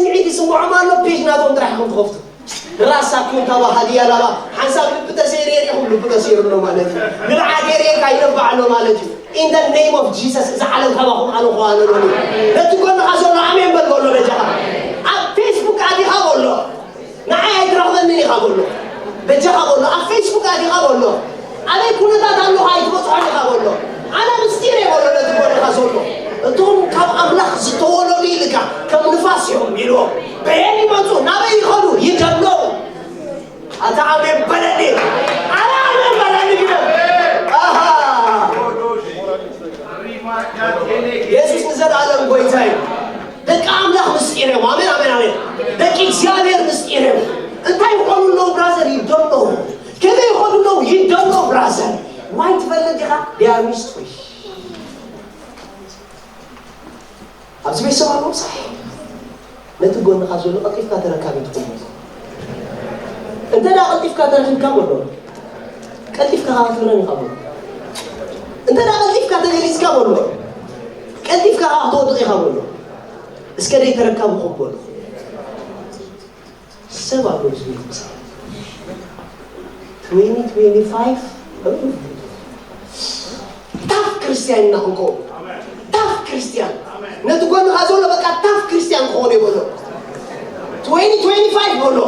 ስምዒት ይስምዖም ኣሎ፣ ፔጅ ናቶም ጥራሕ ኢኹም ትኸፍቱ። ራሳኩም ተባሃሊ ያላባ ሓንሳብ ልቢ ተሰይሩ የሪኹም ልቢ ተሰይሩ ኣሎ ማለት እዩ። ንብዓት የርእየካ ይነብዕ ኣሎ ማለት እዩ። In the name of Jesus፣ እዚ ዓለም ካባኹም ኣነ ክዋነነሉ። ነቲ ጎንኻ ዘሎ ኣሜን በል በሎ በጃኻ። ኣብ ፌስቡክ ኣቲኻ በሎ። ንዓይ ኣይትረኽበንን ኢኻ በሎ። በጃኻ በሎ። ኣብ ፌስቡክ ኣቲኻ በሎ። ኣበይ ኩነታት ኣለኹ ኣይትበጽሖን ኢኻ በሎ። ኣነ ምስጢር እየ በሎ ነቲ ጎንኻ ዘሎ። እቶም ካብ ኣምላኽ ዝተወለዱ ኢልካ ከም ንፋስ እዮም ኢልዎም። በየን ይመጹ? ናበይ ይኸዱ? ይደለው። ኣታ ኣሜን በለኒ። ኣረ ኣሜን በለኒ ግደም። ኣሃ። የሱስ ንዘለኣለም ጎይታ እዩ። ደቂ ኣምላኽ ምስጢር እዮም። ኣሜን፣ ኣሜን፣ ኣሜን። ደቂ እግዚኣብሔር ምስጢር እዮም። እንታይ ይኾኑ ኣለዉ ብራዘር? ይደለዉ። ከመይ ይኾኑ ኣለዉ? ይደለዉ ብራዘር። ዋይ ትፈልጥ ኢኻ? They are mystery። ኣብዚ ቤተሰብ ኣለዉ ሳሕ። ነቲ ጎንኻ ዘሎ ቀልጢፍካ ተረካቢ ትኹን። እንተ ደኣ ቀልጢፍካ ተረኺብካ በሎ። ቀልጢፍካ ኸዓ ክትብረን ኢኻ በሎ። እንተ ደኣ ቀልጢፍካ ተገሊጽካ በሎ። ቀልጢፍካ ኸዓ ክትወድቕ ኢኻ በሎ። እስከ ደይ ተረካቡ ኹን በሎ። ሰብ ኣሎ ዝብል ምሳሌ። Twenty twenty-five ታፍ ክርስቲያን ኢና ክንከውን። ታፍ ክርስቲያን። ነቲ ጎንኻ ዘሎ በቃ ታፍ ክርስቲያን ክኾን ይበሎ። Twenty twenty-five በሎ።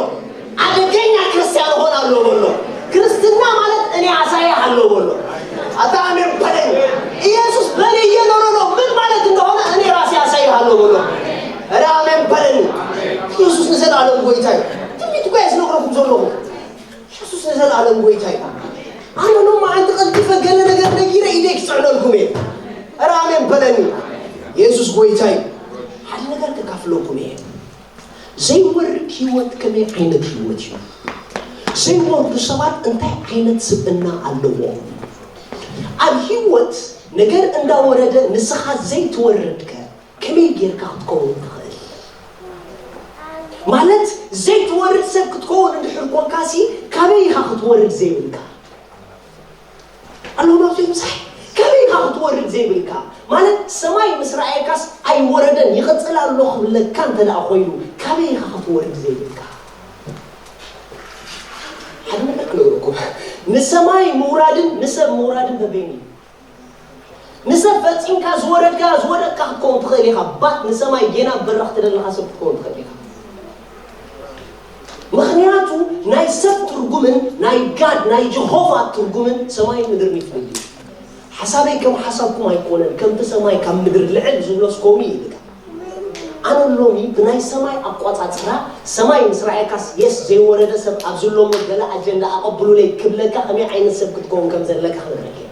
ኣደገኛ ክርስቲያን እኾን ኣሎ በሎ። ክርስትና ማለት እኔ ኣሳይሃለሁ በሎ። ኣታ ኣሜን በለኝ። ኢየሱስ በእኔ እየኖረ ነው ምን ማለት እንደሆነ እኔ ራሴ አሳይሃለሁ በሎ። ኧረ ኣሜን በለኝ። ኢየሱስ ንዘለኣለም ጎይታ እዩ። ትንቢት እኮ እየ ዝነግረኩም ዘለኹ። ኢየሱስ ንዘለኣለም ጎይታ እዩ። ኣነ ሎማዓንቲ ቀልጢፈ ገለ ነገር ነጊረ ኢደይ ክጽዕነልኩም እየ። ኧረ ኣሜን በለኒ። ኢየሱስ ጎይታ እዩ። ሓደ ነገር ከካፍለኩም እየ። ዘይወርድ ህይወት ከመይ ዓይነት ህይወት እዩ? ዘይወርዱ ሰባት እንታይ ዓይነት ስብእና ኣለዎም? ኣብ ህይወት ነገር እንዳወረደ ንስኻ ዘይትወርድከ ከመይ ጌርካ ክትከውን ትኽእል? ማለት ዘይትወርድ ሰብ ክትከውን እንድሕር ኮንካሲ ካበይ ኢኻ ክትወርድ ዘይብልካ? ኣለዉ ናብቲ ምሳሕ ካበይ ኢኻ ክትወርድ ዘይብልካ? ማለት ሰማይ ምስ ረኣየካስ ኣይወረደን ይቕጽል ኣሎ ክብለካ እንተ ደኣ ኮይኑ ካበይ ኢኻ ክትወርድ ዘይብልካ? ሓደ ነገር ክነግረኩም። ንሰማይ ምውራድን ንሰብ ምውራድን በበይኑ እዩ። ንሰብ ፈጺምካ ዝወረድካ ዝወደቅካ ክትከውን ትኽእል ኢኻ። ባት ንሰማይ ጌና በራኽ ትደለኻ ሰብ ክትከውን ትኽእል ኢኻ። ምኽንያቱ ናይ ሰብ ትርጉምን ናይ ጋድ ናይ ጀሆቫ ትርጉምን ሰማይን ምድርን ይፍለዩ። ሓሳበይ ከም ሓሳብኩም ኣይኮነን፣ ከምቲ ሰማይ ካብ ምድሪ ልዕል ዝብሎስ ከምኡ እዩ ኢልካ። ኣነ ሎሚ ብናይ ሰማይ ኣቋጻጽራ ሰማይ ምስ ረኣየካስ የስ ዘይወረደ ሰብ ኣብዚ ሎሚ ገለ ኣጀንዳ ኣቐብሉለይ ክብለካ ከመይ ዓይነት ሰብ ክትከውን ከም ዘለካ ክነግረካ እየ።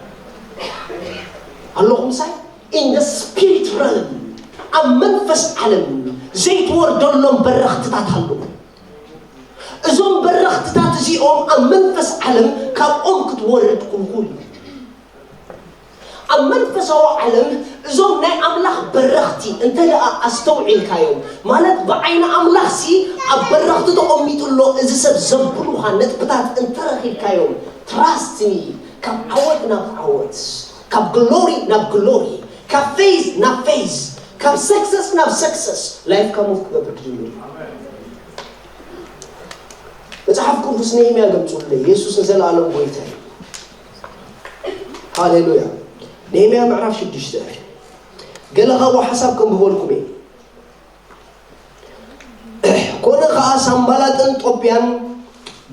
ኣለኹም ሳይ in the spirit realm ኣብ መንፈስ ዓለም ዘይትወርደሎም በረኽትታት ኣለዉ። እዞም በረኽትታት እዚኦም ኣብ መንፈስ ዓለም ካብኦም ክትወርድ ክልኩል እዩ። ኣብ መንፈሳዊ ዓለም እዞም ናይ ኣምላኽ በረኽቲ እንተ ደኣ ኣስተውዒልካዮም ማለት ብዓይኒ ኣምላኽሲ ኣብ በረኽቲ ተቐሚጡ ኣሎ እዚ ሰብ ዘብሉኻ ነጥብታት እንተረኺብካዮም trust me ካብ ዓወት ናብ ዓወት ካብ ግሎሪ ናብ ግሎሪ ካብ ፌዝ ናብ ፌዝ ካብ ሰክሰስ ናብ ሰክሰስ ላይፍካ ሙቭ ክገብር ትጅምር እዩ። መጽሓፍ ቅዱስ ነህምያ ገምጹለይ። የሱስ ንዘለኣለም ጎይታ እዩ። ሃሌሉያ። ነህምያ ምዕራፍ ሽዱሽተ ገለ ካብኡ ሓሳብ ከንብበልኩም እየ። ኮነ ኸኣ ሳምባላጥን ጦብያን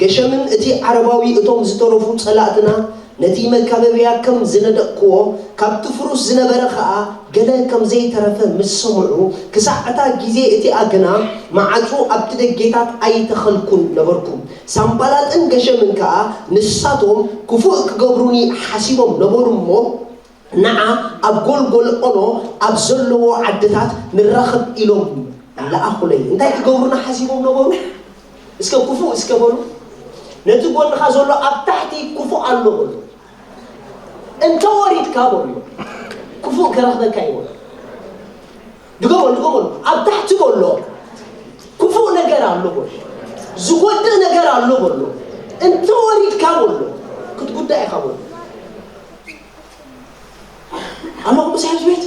ገሸምን እቲ ዓረባዊ እቶም ዝተረፉ ጸላእትና ነቲ መካበብያ ከም ዝነደቕክዎ ካብቲ ፍሩስ ዝነበረ ኸኣ ገለ ከም ዘይተረፈ ምስ ሰምዑ ክሳዕ እታ ግዜ እቲኣ ግና መዓጹ ኣብቲ ደጌታት ኣይተኸልኩን ነበርኩ። ሳምባላጥን ገሸምን ከኣ ንሳቶም ክፉእ ክገብሩኒ ሓሲቦም ነበሩ እሞ ንዓ ኣብ ጎልጎል ኦኖ ኣብ ዘለዎ ዓድታት ንራኸብ ኢሎም ለኣኹለይ። እንታይ ክገብሩና ሓሲቦም ነበሩ? እስከ ክፉእ እስከ በሉ። ነቲ ጎንኻ ዘሎ ኣብ ታሕቲ ክፉእ ኣሎ በሉ። እንተ ወሪድካ በሉ ክፉእ ክረኽበካ እዩ በሉ። ድገመሉ ድገመሉ። ኣብ ታሕቲ በሎ ክፉእ ነገር ኣሎ በሎ። ዝጎድእ ነገር ኣሎ በሎ። እንተ ወሪድካ በሎ ክትጉዳእ ኢኻ በሎ። ኣለኹም ምሳይ ኣብዚ ቤት?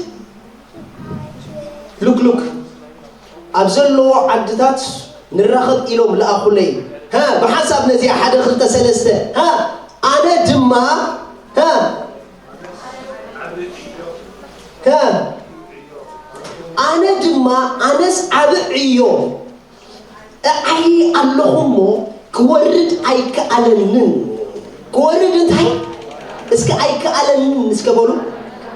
ሉክ ሉክ ኣብ ዘለዎ ዓድታት ንራኸብ ኢሎም ለኣኹለይ። ሃ፣ ብሓንሳብ ነዚኣ ሓደ ክልተ ሰለስተ። ሃ፣ ኣነ ድማ፣ ሃ፣ ሃ፣ ኣነ ድማ፣ ኣነስ ዓቢ ዕዮ እዓዪ ኣለኹ እሞ ክወርድ ኣይከኣለንን። ክወርድ እንታይ? እስከ ኣይከኣለንን እስከ በሉ።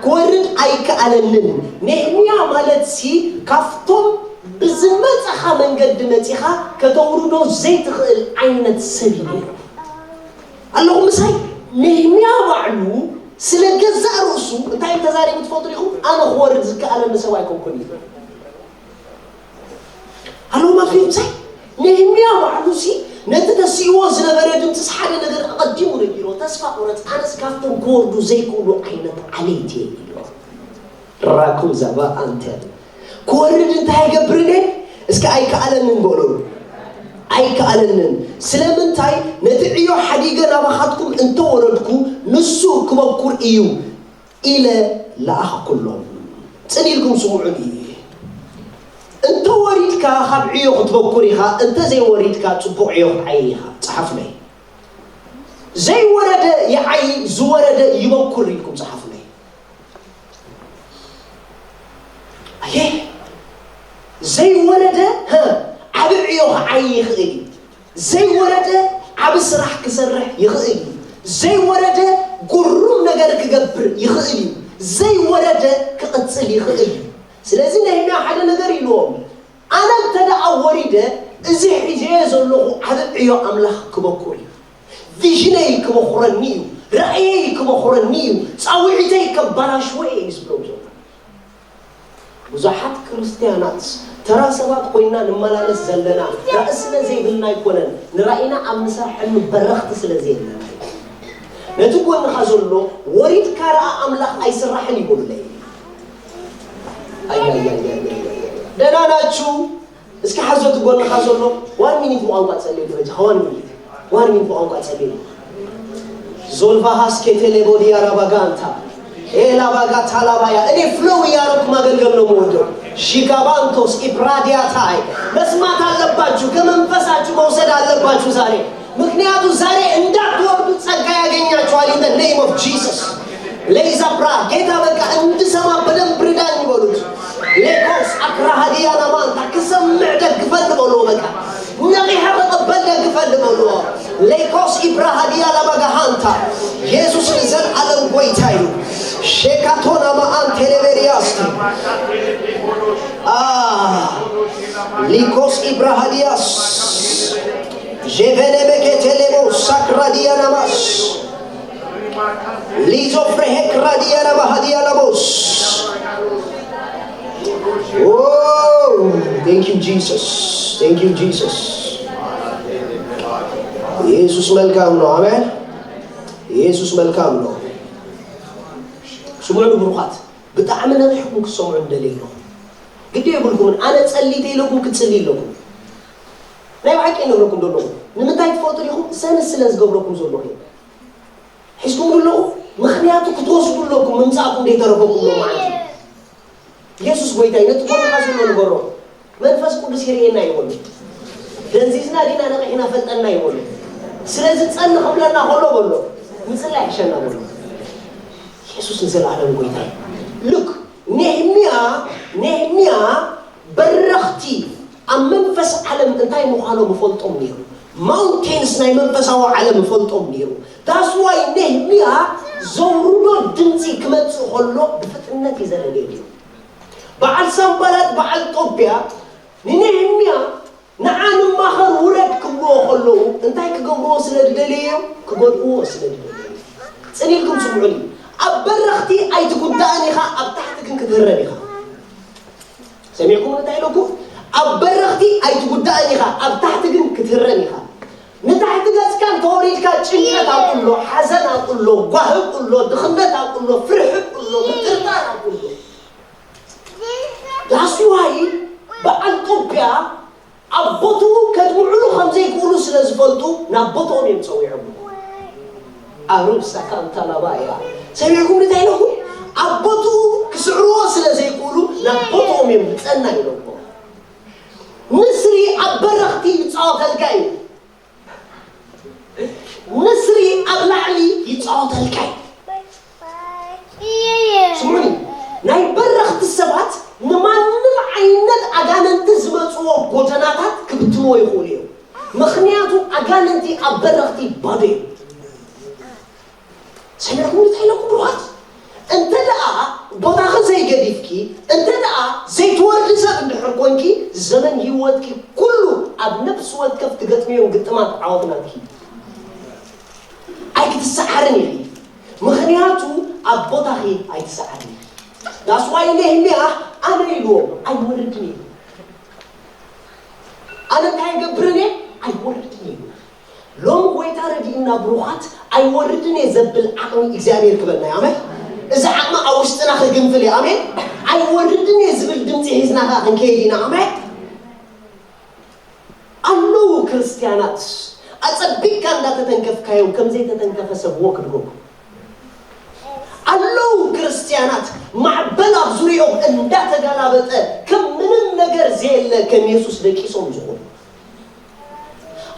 ክወርድ ኣይከኣለንን። ነህምያ ማለት ሲ ካብቶም ብዝመጸኻ መንገዲ መጺኻ ከተውርዶ ዘይትኽእል ዓይነት ሰብ እዩ ነይሩ። ኣለኹም ምሳይ? ነህምያ ባዕሉ ስለ ገዛእ ርእሱ እንታይ ተዛሪቡ ትፈልጡ ዲኹም? ኣነ ክወርድ ዝከኣለኒ ሰብ ኣይኮንኩን እዩ። ኣለኹም ኣብቲ ምሳይ? ነህምያ ባዕሉ ሲ ነቲ ተስእዎ ዝነበረ ድምፅስ ሓደ ነገር ኣቐዲሙ ነጊሮ፣ ተስፋ ቁረፅ፣ ኣነስ ካብቶም ክወርዱ ዘይክእሉ ዓይነት ዓሌት እየ ኢሉ። ራኩም ዛባ ኣንተ ክወርድ እንታይ ይገብርኒ? እስከ ኣይከኣለንን በሉ። ኣይከኣለንን። ስለምንታይ? ነቲ ዕዮ ሓዲገ ናባኻትኩም እንተወረድኩ ንሱ ክበኩር እዩ ኢለ ለኣኽኩሎም። ጽን ኢልኩም ስምዑኒ። እንተ ወሪድካ ካብ ዕዮ ክትበኩር ኢኻ፣ እንተ ዘይወሪድካ ጽቡቕ ዕዮ ክትዓዪ ኢኻ። ጸሓፉለይ። ዘይወረደ ይዓዪ፣ ዝወረደ ይበኩር ኢልኩም ጸሓፉለይ። ኣየ፣ ዘይወረደ፣ ሀ፣ ዓቢ ዕዮ ክዓዪ ይኽእል እዩ። ዘይወረደ ዓቢ ስራሕ ክሰርሕ ይኽእል እዩ። ዘይወረደ ግሩም ነገር ክገብር ይኽእል እዩ። ዘይወረደ ክቕጽል ይኽእል እዩ። ስለዚ ነህምያ ሓደ ነገር ኢልዎም፣ ኣነ እንተ ደኣ ወሪደ፣ እዚ ሒዘዮ ዘለኹ ዓቢ ዕዮ ኣምላኽ ክበኩር እዩ። ቪዥነይ ክበኹረኒ እዩ። ራእየይ ክበኹረኒ እዩ። ጻውዒተይ ከባላሽዎ እየ እዩ ዝብሎም ዘሎ። ብዙሓት ክርስትያናት ተራ ሰባት ኮይና ንመላለስ ዘለና፣ ራእይ ስለ ዘይብልና ኣይኮነን፣ ንራእይና ኣብ ንሰርሐሉ በረኽቲ ስለ ዘየለና እዩ። ነቲ ጎንኻ ዘሎ፣ ወሪድካ ደኣ ኣምላኽ ኣይስራሕን እዩ በሉለይ። ኣይ፣ ኣይ፣ ኣይ፣ ኣይ፣ ኣይ፣ ኣይ። ደህና ናችሁ? እስኪ ሓዞ እቲ ጎንኻ ዘሎ፣ ዋን ሚኒት ብቋንቋ ጸልየሉ በጃኻ፣ ዋን ሚኒት። ዋን ሚኒት ብቋንቋ ጸልየሉ። ዞልቫሃስ ኬቴሌቦዲያ ራባጋንታ ኤላባጋ ታላባያ። እኔ ፍሎው እያረኩ ማገልገል ነው የምወደው። ሺጋባንቶስ ኢፕራዲያታይ መስማት አለባችሁ፣ ከመንፈሳችሁ መውሰድ አለባችሁ ዛሬ። ምክንያቱ ዛሬ እንዳትወርዱ ጸጋ ያገኛችኋል። In the name of Jesus። ሌይዛ ብራ ጌታ በቃ እንድሰማ በደንብ ርዳኝ ይበሉት። ሌኮስ አክራሃዲያ ናማንታ ክሰምዕ ደግፈል በሉ። በቃ ነቂሐ ክቕበል ደግፈል በሉ። ሌኮስ ኢብራሃዲያ ላባጋሃንታ ኢየሱስ ንዘልዓለም ጎይታ እዩ። ሼካቶና ማአን ቴሌቤሪያስቲ አ ሊኮስ ኢብራሃዲያስ ጄቬኔ ቤኬቴሌቦ ሳክራዲያ ናማስ ሊዞ ፍሬሄ ክራዲያ ናባሃዲያ ናቦስ። Oh, thank you, Jesus. Thank you, Jesus. ኢየሱስ መልካም ነው። ኣሜን። ኢየሱስ መልካም ነው። ስምዑ ብሩኻት፣ ብጣዕሚ ነቂሕኩም ክትሰምዑ እንደልየ ኣለኹ። ግዲ የብልኩምን። ኣነ ጸልይ ተይለኩም ክትጽልይ ኣለኩም። ናይ ብሓቂ ይነግረኩም ዘለኹ። ንምንታይ ትፈልጡ ዲኹም? ሰንስ ስለ ዝገብረኩም ዘለኹ እዩ። ሒዝኩም ኣለኹ። ምኽንያቱ ክትወስዱ ኣለኩም። ምምጻእኩም ዘይተረፈኩም ሎ ማለት እዩ። ኢየሱስ ጎይታ እዩ። ነቲ ጎንኻ ዘሎ ንገሮ። መንፈስ ቅዱስ ይርእየና ይበሉ። ደንዚዝና ዲና ነቂሕና ፈልጠና ይበሉ። ስለዚ ጸን ክብለና ከሎ በሎ። ምጽላይ ይሕሸና በሎ። ኢየሱስ ንዘለዓለም ጎይታ እዩ። ሉክ፣ ኔህምያ፣ ኔህምያ በረኽቲ ኣብ መንፈስ ዓለም እንታይ ምዃኖም ይፈልጦም ነይሩ። ማውንቴንስ ናይ መንፈሳዊ ዓለም ይፈልጦም ነይሩ። That's why ኔህምያ ዘውርዶ ድምፂ ክመፅእ ከሎ ብፍጥነት እዩ ዘለለዩ ነይሩ። በዓል ሳምባላት፣ በዓል ጦብያ ንኔህምያ ንዓ ንማኸር ውረድ ክብልዎ ከለዉ እንታይ ክገብርዎ ስለ ዝደለዩ እዮም? ክጎድእዎ ስለ ዝደለዩ። ጽን ኢልኩም ስምዑኒ። ኣብ በረኽቲ ኣይትጉዳእን ኢኻ፣ ኣብ ታሕቲ ግን ክትህረም ኢኻ። ሰሚዕኩም እንታይ ኢለኩም? ኣብ በረኽቲ ኣይትጉዳእን ኢኻ፣ ኣብ ታሕቲ ግን ክትህረም ኢኻ። ንታሕቲ ገጽካ እንተወሪድካ ጭንቀት ኣብኡ ኣሎ፣ ሓዘን ኣብኡ ኣሎ፣ ጓሂ ኣብኡ ኣሎ፣ ድኽነት ኣብኡ ኣሎ፣ ፍርሒ ኣብኡ ኣሎ፣ ምጥርጣር ኣብኡ ኣሎ። That's why በዓል ጦብያ ኣብ ቦትኡ ከድምዕሉ ከም ዘይክእሉ ስለ ዝፈልጡ ናብ ቦትኦም እዮም ጸዊዖም። ኣሩብ ሳካንታ ናባያ ሰሚዕኩም እንታይ ኢለኹም? ኣብ ቦትኡ ክስዕርዎ ስለ ዘይክእሉ ናብ ቦትኦም እዮም ዝጸና ኢለሞ። ንስሪ ኣብ በረኽቲ ይጻወተልካ እዩ። ንስሪ ኣብ ላዕሊ ይጻወተልካ እዩ። ስምዑኒ፣ ናይ በረኽቲ ሰባት ንማንም ዓይነት ኣጋንንቲ ዝመጽዎ ጎደናታት ክብትንዎ ይኽእሉ እዮም። ምኽንያቱ ኣጋንንቲ ኣብ በረኽቲ ባዶ እዮም። ሰሚዕኩም እንታይ ኢለኩም ብሩኻት? እንተ ደኣ ቦታኺ ዘይገዲፍኪ፣ እንተ ደኣ ዘይትወርዲ ሰብ እንድሕር ኮንኪ፣ ዘመን ህይወትኪ ኩሉ ኣብ ነፍሲ ወከፍ ትገጥምዮም ግጥማት ዓወት ናትኪ። ኣይክትሰዓርን ኢኺ። ምኽንያቱ ኣብ ቦታኺ ኣይትሰዓርን ኢኺ። ዳስዋይ ነህምያ ኣነ ኢልዎም ኣይወርድን እዩ። ኣነ እንታይ ገብርን እየ? ኣይወርድን እዩ። ሎም ጎይታ ረድእና ብሩኻት፣ ኣይወርድን እየ ዘብል ዓቕሚ እግዚኣብሔር ክበና እዩ። ኣሜን። እዚ ዓቕሚ ኣብ ውሽጥና ክግንፍል እዩ። ኣሜን። ኣይወርድን እየ ዝብል ድምፂ ሒዝና ከዓ ክንከይድ ኢና። ኣሜን። ኣለዉ ክርስትያናት ኣጸቢቅካ እንዳተተንከፍካዮም ከም ዘይተተንከፈ ሰብ ወክ ድጎም ኣለዉ ክርስትያናት ማዕበል ኣብ ዙሪኦም እንዳተገላበጠ ከም ምንም ነገር ዘየለ ከም የሱስ ደቂሶም ዝኾኑ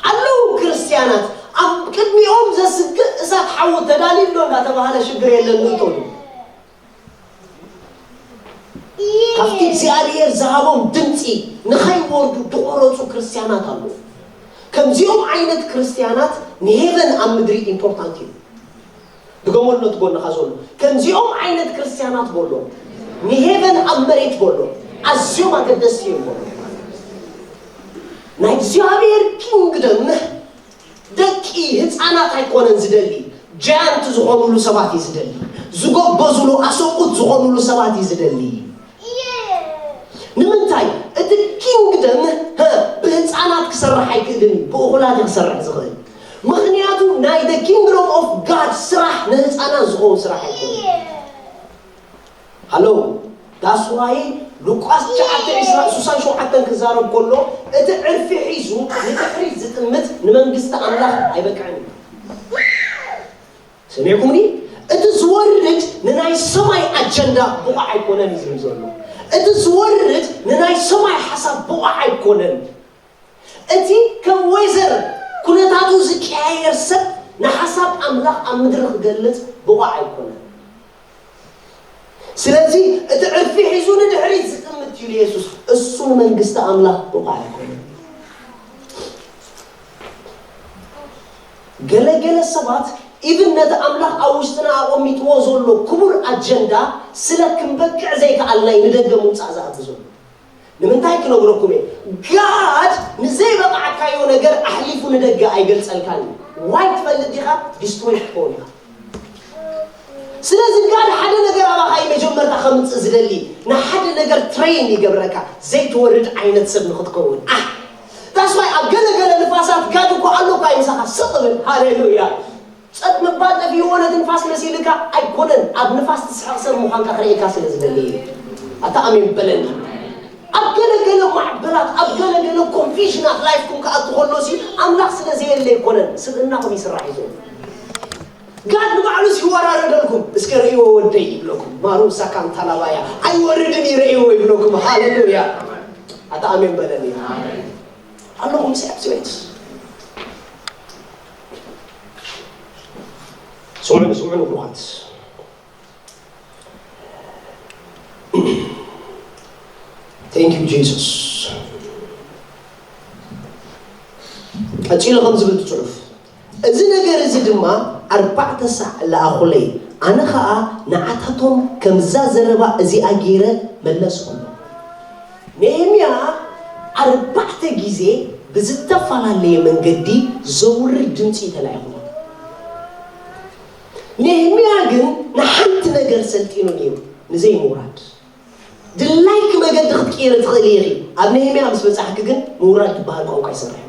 ኣለዉ ክርስትያናት ኣብ ቅድሚኦም ዘስግእ እሳት ሓዊ ተዳልዩ ኣሎ እንዳተባሃለ ሽግር የለን ንእንተሉ ካብቲ እግዚኣብሔር ዝሃቦም ድምፂ ንኸይወርዱ ዝቆረፁ ክርስትያናት ኣለዉ። ከምዚኦም ዓይነት ክርስትያናት ንሄቨን ኣብ ምድሪ ኢምፖርታንት እዩ። ድገመሉ ነቲ ጎንኻ ዘሎ ከምዚኦም ዓይነት ክርስትያናት በሎ ንሄቨን ኣብ መሬት በሎ ኣዝዮም ኣገደስቲ እዮም በሎ ናይ እግዚኣብሔር ኪንግደም ደቂ ህፃናት ኣይኮነን ዝደሊ ጃያንት ዝኾኑሉ ሰባት እዩ ዝደሊ ዝጎበዙሉ ኣሰቁት ዝኾኑሉ ሰባት እዩ ዝደሊ ንምንታይ እቲ ኪንግደም ብህፃናት ክሰርሕ ኣይክእልን እዩ ብእኹላት ክሰርሕ ዝኽእል ምኽንያቱ ናይ the kingdom of God ስራሕ ንህፃናት ዝኸውን ስራሕ ኣይኮነ ሃሎ ዳስዋይ ሉቃስ ትሽዓተ ዕስራን ሱሳን ሸውዓተን ክዛረብ ከሎ እቲ ዕርፊ ሒዙ ንድሕሪት ዝጥምት ንመንግስቲ ኣምላኽ ኣይበቅዕን እዩ ሰሚዕኩምኒ እቲ ዝወርድ ንናይ ሰማይ ኣጀንዳ ብቑዕ ኣይኮነን እዩ ዝብል ዘሎ እቲ ዝወርድ ንናይ ሰማይ ሓሳብ ብቑዕ ኣይኮነን እቲ ከም ወይዘር ኩነታቱ ዝቀያየር ሰብ ንሓሳብ ኣምላኽ ኣብ ምድሪ ክገልጽ ብቑዕ ኣይኮነን ስለዚ እቲ ዕርፊ ሒዙ ንድሕሪት ዝጥምት ኢሉ የሱስ እሱ ንመንግስቲ ኣምላኽ ብቑዕ ኣይኮነን ገለገለ ሰባት ኢቭን ነቲ ኣምላኽ ኣብ ውሽጥና ኣቐሚጥዎ ዘሎ ክቡር ኣጀንዳ ስለ ክንበቅዕ ዘይከኣልናይ ንደገ ምውፃእ ዝኣብ ዘሎ ንምንታይ ክነግረኩም እየ ጋድ ንዘይበቕዓካዮ ነገር ኣሕሊፉ ንደገ ኣይገልፀልካን እዩ ዋይ ትፈልጥ ዲኻ ዲስትሮይ ክትከውን ኢኻ ስለዚ ጋድ ሓደ ነገር ኣባኻ መጀመርታ ከምፅእ ዝደሊ ንሓደ ነገር ትሬን ይገብረካ ዘይትወርድ ዓይነት ሰብ ንክትከውን ኣ ዳስዋይ ኣብ ገለገለ ንፋሳት ጋድ እኮ ኣሎ እኳ ምሳኻ ስቕ ብል ሃሌሉያ ጸጥ ምባል ጠፊእዎ ነቲ ንፋስ መሲልካ ኣይኮነን ኣብ ንፋስ ትስሕቕ ሰብ ምዃንካ ክርእየካ ስለ ዝደሊ እዩ ኣታ ኣሜን በለኒ ኣብ ገለገለ ማዕበላት ኣብ ገለገለ ኮንፊዥናት ላይፍኩም ክኣቱ ከሎ ሲ ኣምላኽ ስለ ዘየለ ኣይኮነን ስብእናኹም ይስራሕ እዩ ዘሎ ጋድ ንባዕሉ ይወራረደልኩም እስከ ርእይዎ ወደይ ይብለኩም ማሩሳ ካንታላባያ ኣይወርድን ይርእይዎ ይብለኩም ሃሌሉያ ኣታ ኣሜን በለኒ ኣለኹም ሲ ኣብቲ ቤት ስምዑኒ ስምዑኒ ብሩኻት Thank you Jesus ቀጺሉ ከም ዝብል ትጽሑፍ እዚ ነገር እዚ ድማ ኣርባዕተ ሳዕ ለኣኹለይ ኣነ ኸኣ ንዓታቶም ከምዛ ዘረባ እዚኣ ገይረ መለስኩሎም ነህምያ ኣርባዕተ ግዜ ብዝተፈላለየ መንገዲ ዘውርድ ድምፂ ተላኢኹ ነህምያ ግን ንሓንቲ ነገር ሰልጢኑ ነይሩ ንዘይምውራድ ድላይኪ መገዲ ክትቅይሪ ትኽእሊ ኢኺ ኣብ ነህምያ ምስ በፃሕኪ ግን ምውራድ ዝበሃል ቋንቋ ይሰርሕ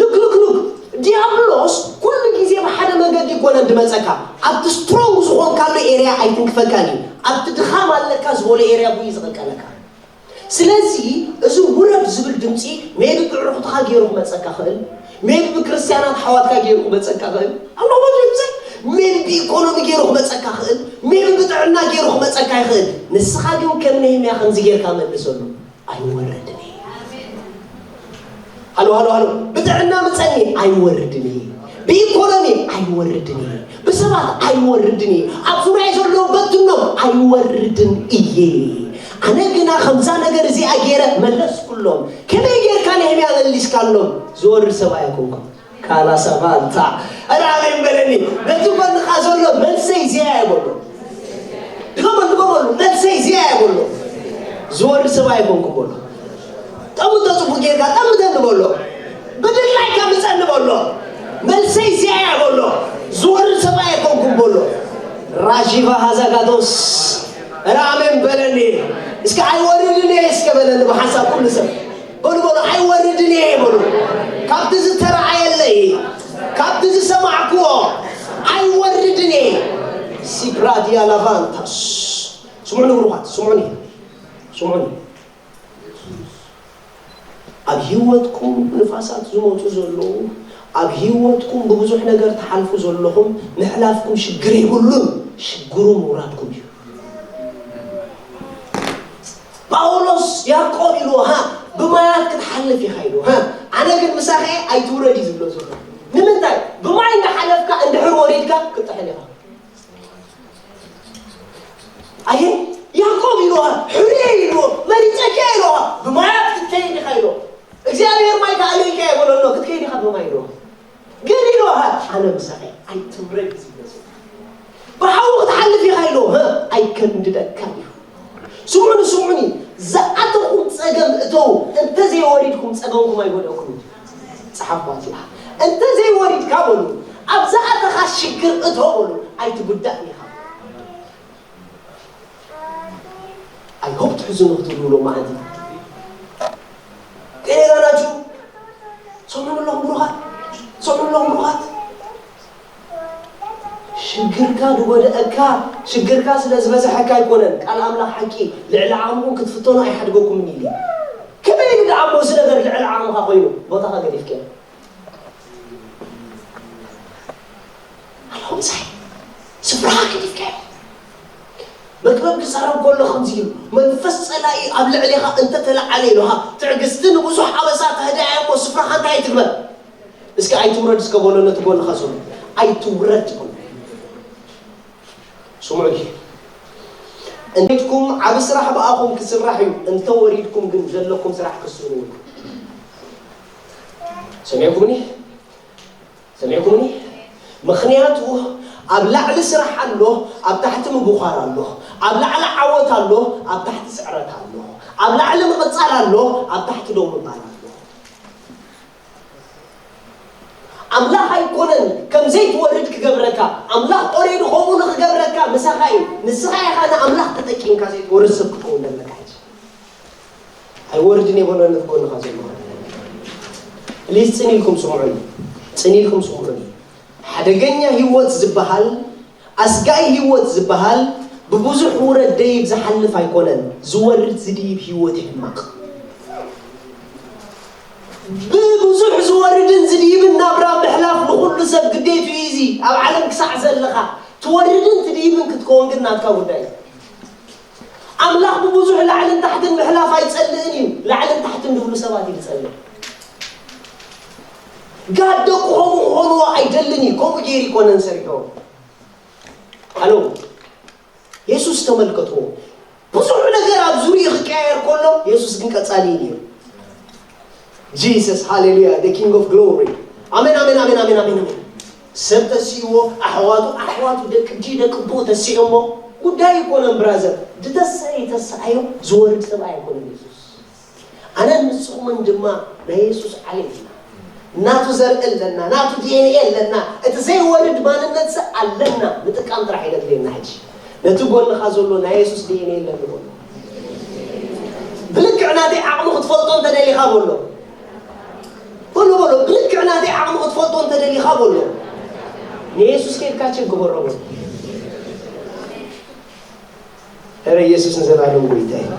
ሉክ ሉክ ሉክ ዲያብሎስ ኩሉ ግዜ ብሓደ መገዲ ይኮነን ድመፀካ ኣብቲ ስትሮንግ ዝኾንካሉ ኤርያ ኣይትንክፈካን እዩ ኣብቲ ድኻም ኣለካ ዝበሎ ኤርያ ብኡ ዝቐልቀለካ ስለዚ እዚ ውረድ ዝብል ድምፂ maybe ብዕሩኽትኻ ገይሩ ክመፀካ ክእል maybe ብክርስትያናት ሓዋትካ ገይሩ ክመፀካ ክእል ኣለዎ ድምፂ maybe ብኢኮኖሚ ገይሩ ክመፀካ ክእል maybe ብጥዕና ገይሩ ክመፀካ ይኽእል ንስኻ ግን ከም ነህምያ ከምዚ ጌርካ መልሰሉ ኣይወረድን እየ ሃሎ ሃሎ ሃሎ፣ ብጥዕና ምጸኒ ኣይወርድን እየ፣ ብኢኮኖሚ ኣይወርድን እየ፣ ብሰባት ኣይወርድን እየ፣ ኣብ ዙርያ ዘለዉ በትኖም ኣይወርድን እየ። ኣነ ግና ከምዛ ነገር እዚኣ ገይረ መለስኩሎም። ከመይ ጌርካ ነህምያ መሊስካሎም? ዝወርድ ሰብ ኣይኮንኩን። ካላሳባንታ ራሜን በለኒ። ነቲ ጎንኻ ዘሎ መልሰይ እዚኣ እየ በሎ። ድገመሉ፣ ድገመሉ። መልሰይ እዚኣ እየ በሎ። ዝወርድ ሰብ ኣይኮንኩን በሎ። ጠምቶ ጽቡቕ ጌርካ ጠምተኒ በሎ። ብድላይካ ምጸኒ በሎ። መልሰይ እዚኣ እያ በሎ። ዝወርድ ሰብ ኣይኮንኩን በሎ። ራሺቫ ሃዛጋዶስ ራሜን በለኒ። እስከ ኣይወርድን እየ እስከ በለኒ ብሓንሳብ ኩሉ ሰብ። በሉ በሉ፣ ኣይወርድን እየ በሉ። ካብቲ ዝተረኣየለይ፣ ካብቲ ዝሰማዕክዎ ኣይወርድን እየ። ሲፕራዲያ ላቫንታስ። ስምዑኒ ብሩኻት፣ ስምዑኒ፣ ስምዑኒ። ኣብ ህይወትኩም ንፋሳት ዝመጹ ዘለዉ፣ ኣብ ህይወትኩም ብብዙሕ ነገር ትሓልፉ ዘለኹም፣ ምሕላፍኩም ሽግር የብሉን። ሽግሩ ምውራድኩም እዩ። ጳውሎስ ያዕቆብ ኢልዎ፣ ሃ፣ ብማያት ክትሓልፍ ኢኻ ኢልዎ፣ ሃ፣ ኣነ ግን ምሳኻ እየ ኣይትውረድ እዩ ዝብሎ ዘሎ። ንምንታይ? ብማይ እንዳሓለፍካ እንድሕር ወሪድካ ክትጥሕል ኢኻ። ኣየ ያዕቆብ ኢልዎ፣ ሕሩየ ኢልዎ፣ መሪጸካ ኢልዎ፣ ብማያት ክትከይድ ኢኻ ኢልዎ። እግዚኣብሔር ማይ ክኣልየካ እየ በሎ ኣሎ፣ ክትከይድ ኢኻ ብማይ ኢልዎ። ግን ኢልዎ፣ ሃ፣ ኣነ ምሳኻ እየ ኣይትውረድ እዩ ዝብሎ ዘሎ። ብሓዊ ክትሓልፍ ኢኻ ኢልዎ፣ ሃ፣ ኣይከንድደካን እዩ። ስምዑኒ፣ ስምዑኒ፣ ዝኣተኹም ጸገም እተው፣ እንተዘይወሪድኩም ጸገምኩም ኣይጎድኣኩምን እዩ። ጸሓፍዋ እዚኣ። እንተዘይወሪድካ በሉ፣ ኣብ ዝኣተኻ ሽግር እተው በሉ፣ ኣይትጉዳእን ኢኻ። I hope ትሕዝኑ ክትብሉ ሎማዓንቲ። ከመይ ናችሁ? ሰምዑ ኣለኹም ብሩኻት? ሰምዑ ኣለኹም ብሩኻት? ሽግርካ ዝጎድኣካ፣ ሽግርካ ስለ ዝበዝሐካ ኣይኮነን። ቃል ኣምላኽ ሓቂ፣ ልዕሊ ዓቕምኹም ክትፍተኑ ኣይሓድገኩምን ኢሉ። ከመይ ኢሉ ደኣ እሞ እዚ ነገር ልዕሊ ዓቕምኻ ኮይኑ? ቦታኻ ገዲፍካዮ። ኣለኹም ምሳይ። ስፍራኻ ገዲፍካዮ። መክብብ ክዛረብ ከሎ ከምዚ ኢሉ፣ መንፈስ ጸላኢ ኣብ ልዕሌኻ እንተተለዓለ ኢሉኻ፣ ትዕግስቲ ንብዙሕ ኣበሳ ተህድኣዮ እሞ ስፍራኻ እንታይ ትግበር? እስኪ ኣይትውረድ እስከ በሎ ነቲ ጎንኻ ዘሎ። ኣይትውረድ በሎ። ስምዑኒ። እንዴትኩም ዓቢ ስራሕ ብኣኹም ክስራሕ እዩ፣ እንተወሪድኩም ግን ዘለኩም ስራሕ ክስርሑ እዩ። ሰሚዕኩምኒ? ሰሚዕኩምኒ? ምኽንያቱ ኣብ ላዕሊ ስራሕ ኣሎ፣ ኣብ ታሕቲ ምብዃር ኣሎ። ኣብ ላዕሊ ዓወት ኣሎ፣ ኣብ ታሕቲ ስዕረት ኣሎ። ኣብ ላዕሊ ምቕጻል ኣሎ፣ ኣብ ታሕቲ ደው ምባል ኣሎ። ኣምላኽ ኣይኮነን ከም ዘይትወርድ ክገብረካ። ኣምላኽ ኦሬዲ ከምኡ ንኽገብረካ ምሳኻ እዩ። ንስኻ ኢኻ ንኣምላኽ ተጠቂምካ ዘይትወርድ ሰብ ክትከውን ዘለካ ሕጂ። ኣይወርድን እየ በሎ ነቲ ጎንኻ ዘሎ። ፕሊዝ ጽን ኢልኩም ስምዑኒ። ጽን ኢልኩም ስምዑኒ። ሓደገኛ ህይወት ዝበሃል፣ ኣስጋኢ ህይወት ዝበሃል ብብዙሕ ውረድ ደይብ ዝሓልፍ ኣይኮነን። ዝወርድ ዝድይብ ህይወት እዩ ሕማቕ። ብብዙሕ ዝወርድን ዝድይብን ናብራ ምሕላፍ ንኹሉ ሰብ ግዴቱ እዩ። እዚ ኣብ ዓለም ክሳዕ ዘለኻ ትወርድን ትድይብን ክትከውን ግን ናትካ ጉዳይ እዩ። ኣምላኽ ብብዙሕ ላዕልን ታሕትን ምሕላፍ ኣይጸልእን እዩ። ላዕልን ታሕትን ዝብሉ ሰባት እዩ ዝጸልእ። ጋድ ደቁ ከምኡ ክኾንዎ ኣይደልን እዩ። ከምኡ ገይሩ ይኮነን ሰሪሖ። ሃሎ፣ የሱስ ተመልከትዎ። ብዙሕ ነገር ኣብ ዙርያኡ ክቀያየር ከሎ፣ የሱስ ግን ቀጻሊ እዩ ነይሩ። ጂሰስ፣ ሃሌሉያ፣ the King of Glory። ኣሜን፣ ኣሜን፣ ኣሜን፣ ኣሜን፣ ኣሜን፣ ኣሜን። ሰብ ተሲእዎ፣ ኣሕዋቱ፣ ኣሕዋቱ፣ ደቂ እጂ፣ ደቂ ኣቦ ተሲኦሞ። ጉዳይ ኣይኮነን ብራዘር። ዝተሳእየ ተሳእዮ፣ ዝወርድ ሰብኣይ ኣይኮነን የሱስ። ኣነን ንስኹምን ድማ ናይ የሱስ ዓሌት ኢና። ናቱ ዘርኢ ኣለና፣ ናቱ ዲ ኤን ኤ ኣለና። እቲ ዘይወርድ ማንነት ሰ ኣለና። ምጥቃም ጥራሕ እዩ ዘድልየና ሕጂ። ነቲ ጎንኻ ዘሎ ናይ የሱስ ዲ ኤን ኤ ኣለኒ በሎ። ብልክዕ ናተይ ዓቕሚ ክትፈልጦ እንተደሊኻ በሎ። በሎ፣ በሎ፣ ብልክዕ ናተይ ዓቕሚ ክትፈልጦ እንተደሊኻ በሎ። ንየሱስ ከይድካ ቸክ ግበሮ በሎ። ኧረ ኢየሱስ ንዘለኣለም ጐይታ እዩ።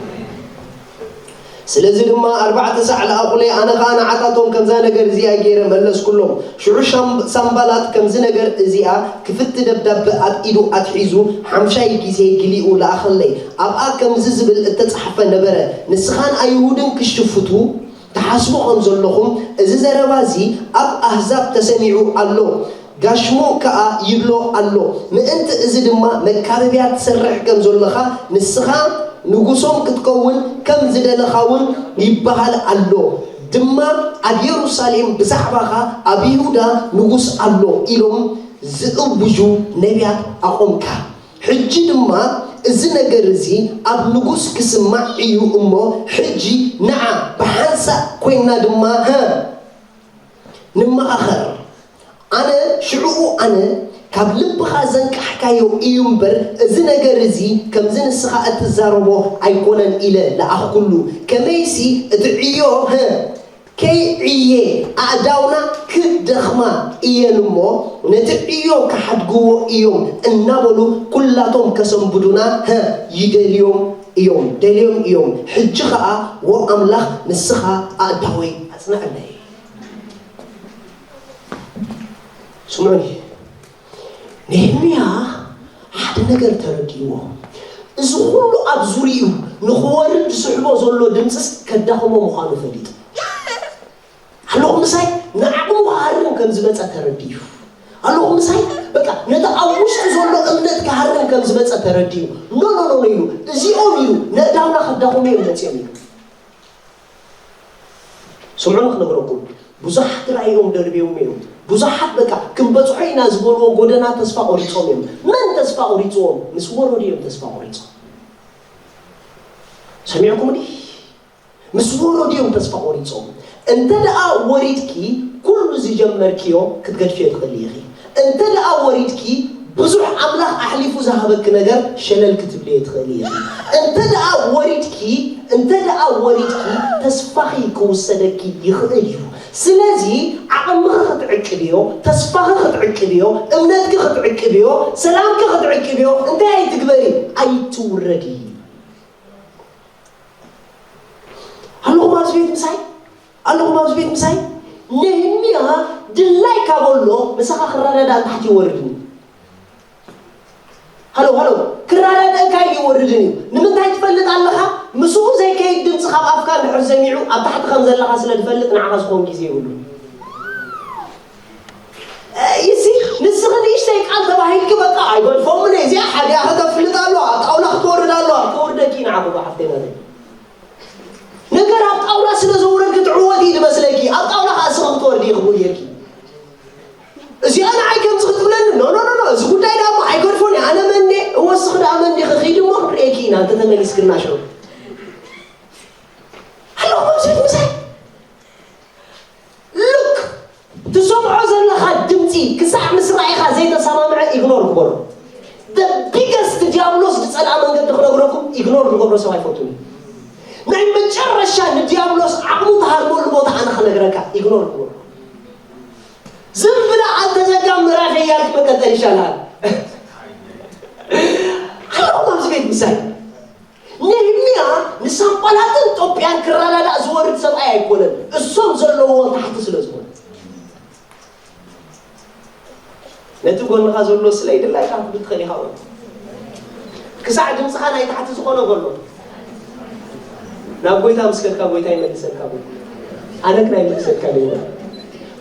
ስለዚ ድማ ኣርባዕተ ሳዕ ለኣኹለይ፣ ኣነ ኸኣ ንዓታቶም ከምዛ ነገር እዚኣ ገይረ መለስኩሎም። ሽዑ ሻም-፣ ሳምባላት ከምዚ ነገር እዚኣ ክፍቲ ደብዳበ ኣብ ኢዱ ኣትሒዙ ሓምሻይ ግዜ ግሊኡ ለኣኸለይ። ኣብኣ ከምዚ ዝብል እተጻሕፈ ነበረ፣ ንስኻን ኣይሁድን ክሽፍቱ፣ እታ ሓስቡ ከም ዘለኹም፣ እዚ ዘረባ እዚ ኣብ ኣህዛብ ተሰሚዑ ኣሎ፣ ጋሽሙ ከኣ ይብሎ ኣሎ። ምእንቲ እዚ ድማ መካበብያ ትሰርሕ ከም ዘለኻ፣ ንስኻ ንጉሶም ክትከውን ከም ዝደለኻ እውን ይበሃል ኣሎ። ድማ ኣብ የሩሳሌም ብዛዕባኻ ኣብ ይሁዳ ንጉስ ኣሎ ኢሎም ዝእውጁ ነቢያት ኣቖምካ። ሕጂ ድማ እዚ ነገር እዚ ኣብ ንጉስ ክስማዕ እዩ እሞ፣ ሕጂ ንዓ ብሓንሳእ ኮይንና ድማ፣ ሀ፣ ንመኻኸር። ኣነ ሽዕኡ ኣነ ካብ ልብኻ ዘንቃሕካዮ እዩ እምበር፣ እዚ ነገር እዚ ከምዚ ንስኻ እትዛረቦ ኣይኮነን ኢለ ለኣኽኩሉ። ከመይሲ እቲ ዕዮ፣ ሀ፣ ከይዕየ ኣእዳውና ክደኽማ እየን እሞ፣ ነቲ ዕዮ ክሓድግዎ እዮም እናበሉ ኩላቶም ከሰንብዱና፣ ሀ፣ ይደልዮም እዮም፣ ደልዮም እዮም። ሕጂ ኸኣ፣ ወ ኣምላኽ፣ ንስኻ ኣእዳወይ ኣጽንዐለይ። ስምዑኒ፣ ነህምያ ሓደ ነገር ተረዲእዎ። እዚ ኩሉ ኣብ ዙርያኡ ንኽወርድ ዝስሕቦ ዘሎ ድምፅስ ከዳኽሞ ምዃኑ ፈሊጡ። ኣለኹ ምሳይ ንዓቕሙ ክሃርም ከም ዝመፀ ተረዲኡ። ኣለኹ ምሳይ በቃ ነቲ ኣብ ውሽጡ ዘሎ እምነት ክሃርም ከም ዝመፀ ተረዲኡ። ኖ፣ ኖ፣ ኖ፣ ኖ ኢሉ፣ እዚኦም ኢሉ፣ ነእዳውና ከዳኽሙ እዮም መፅኦም ኢሉ። ስምዑ ክነግረኩም፣ ብዙሓት ራእዮም ደርብዮም እዮም። ብዙሓት በቃ ክንበጽሖ ኢና ዝበልዎ ጎደና ተስፋ ቆሪጾም እዮም። መን ተስፋ ቆሪጽዎም? ምስ ወረዱ እዮም ተስፋ ቆሪጾም። ሰሚዕኩም ዲ? ምስ ወረዱ እዮም ተስፋ ቆሪጾም። እንተ ደኣ ወሪድኪ ኩሉ ዝጀመርክዮ ክትገድፍዮ ትኽእሊ ኢኺ። እንተ ደኣ ወሪድኪ ብዙሕ ኣምላኽ ኣሕሊፉ ዝሃበኪ ነገር ሸለል ክትብልዮ ትኽእሊ ኢኺ። እንተ ደኣ ወሪድኪ፣ እንተ ደኣ ወሪድኪ ተስፋኺ ክውሰደኪ ይኽእል እዩ። ስለዚ ዓቕምኺ ክትዕቅብዮ፣ ተስፋኺ ክትዕቅብዮ፣ እምነትኪ ክትዕቅብዮ፣ ሰላምኪ ክትዕቅብዮ እንታይ ኣይትግበሪ፣ ኣይትውረዲ። ኣለኹም ኣብዚ ቤት ምሳይ? ኣለኹም ኣብዚ ቤት ምሳይ? ነህምያ ድላይ ካብ ኣሎ ምሳኻ ክረዳዳእ ታሕቲ ይወርድን እዩ። ሃሎ፣ ሃሎ፣ ክረዳዳእካ እዩ ይወርድን እዩ። ንምንታይ ትፈልጥ ኣለኻ? ምስኡ ዘይከይድ ድምፂ ካብ ኣፍካ እንድሕር ሰሚዑ ኣብ ታሕቲ ከም ዘለኻ ስለ ዝፈልጥ ንዓኻ ዝኸውን ግዜ የብሉን። ይሲ ንስኺ ንእሽተይ ቃል ተባሂልኪ በቃ ኣይገድፎምን እየ። እዚኣ ሓዲኣ ከተፍልጥ ኣለዋ፣ ኣብ ጣውላ ክትወርድ ኣለዋ። ከውርደኪ ንዓኹ ሓፍተይ ናተይ። ነገር ኣብ ጣውላ ስለ ዘውረድኪ ትዕወቲ እዩ ዝመስለኪ። ኣብ ጣውላ ከዓ እስኺ ክትወርዲ ኢኺ ጌርኪ። እዚኣ ንዓይ ከምዚ ክትብለኒ፣ ኖ፣ ኖ፣ ኖ፣ ኖ፣ እዚ ጉዳይ ደኣ እሞ ኣይገድፎን እየ። ኣነ መን እየ? እወ እስኺ ደኣ መን ዲኺ? ኺዲ እሞ ክንርእየኪ ኢና እንተተመሊስክና ሽዑ። ኣለኹ መብስት ምሳይ። ሉክ፣ ትሰምዖ ዘለኻ ድምፂ ክሳዕ ምስ ራእይኻ ዘይተሰማምዐ ኢግኖር ግበሮ። The biggest ዲያብሎስ ዝፀልኣ መንገዲ ክነግረኩም፣ ኢግኖር ዝገብሮ ሰብ ኣይፈቱን እዩ። ናይ መጨረሻ ንዲያብሎስ ዓቕሙ ትሃርመሉ ቦታ ኣነ ክነግረካ፣ ኢግኖር ግበሮ። ዝም ብላ ኣልተዘጋም ምዕራፍ እያልክ መቀጠል ይሻልሃል። ኣለኹም ኣብዚ ቤት ምሳይ። ነህምያ ንሳንባላጥን ጦብያን ክረዳዳእ ዝወርድ ሰብኣይ ኣይኮነን፣ እሶም ዘለውዎ ታሕቲ ስለ ዝኾነ። ነቲ ጎንኻ ዘሎ ስለይ ድላይካ ክትብል ትኽእል ኢኻ በሎ። ክሳዕ ድምፅኻ ናይ ታሕቲ ዝኾነ በሎ። ናብ ጎይታ ምስ ከድካ ጎይታ ይመልሰልካ በሎ። ኣነ ግን ኣይመልሰልካ ይበሎ።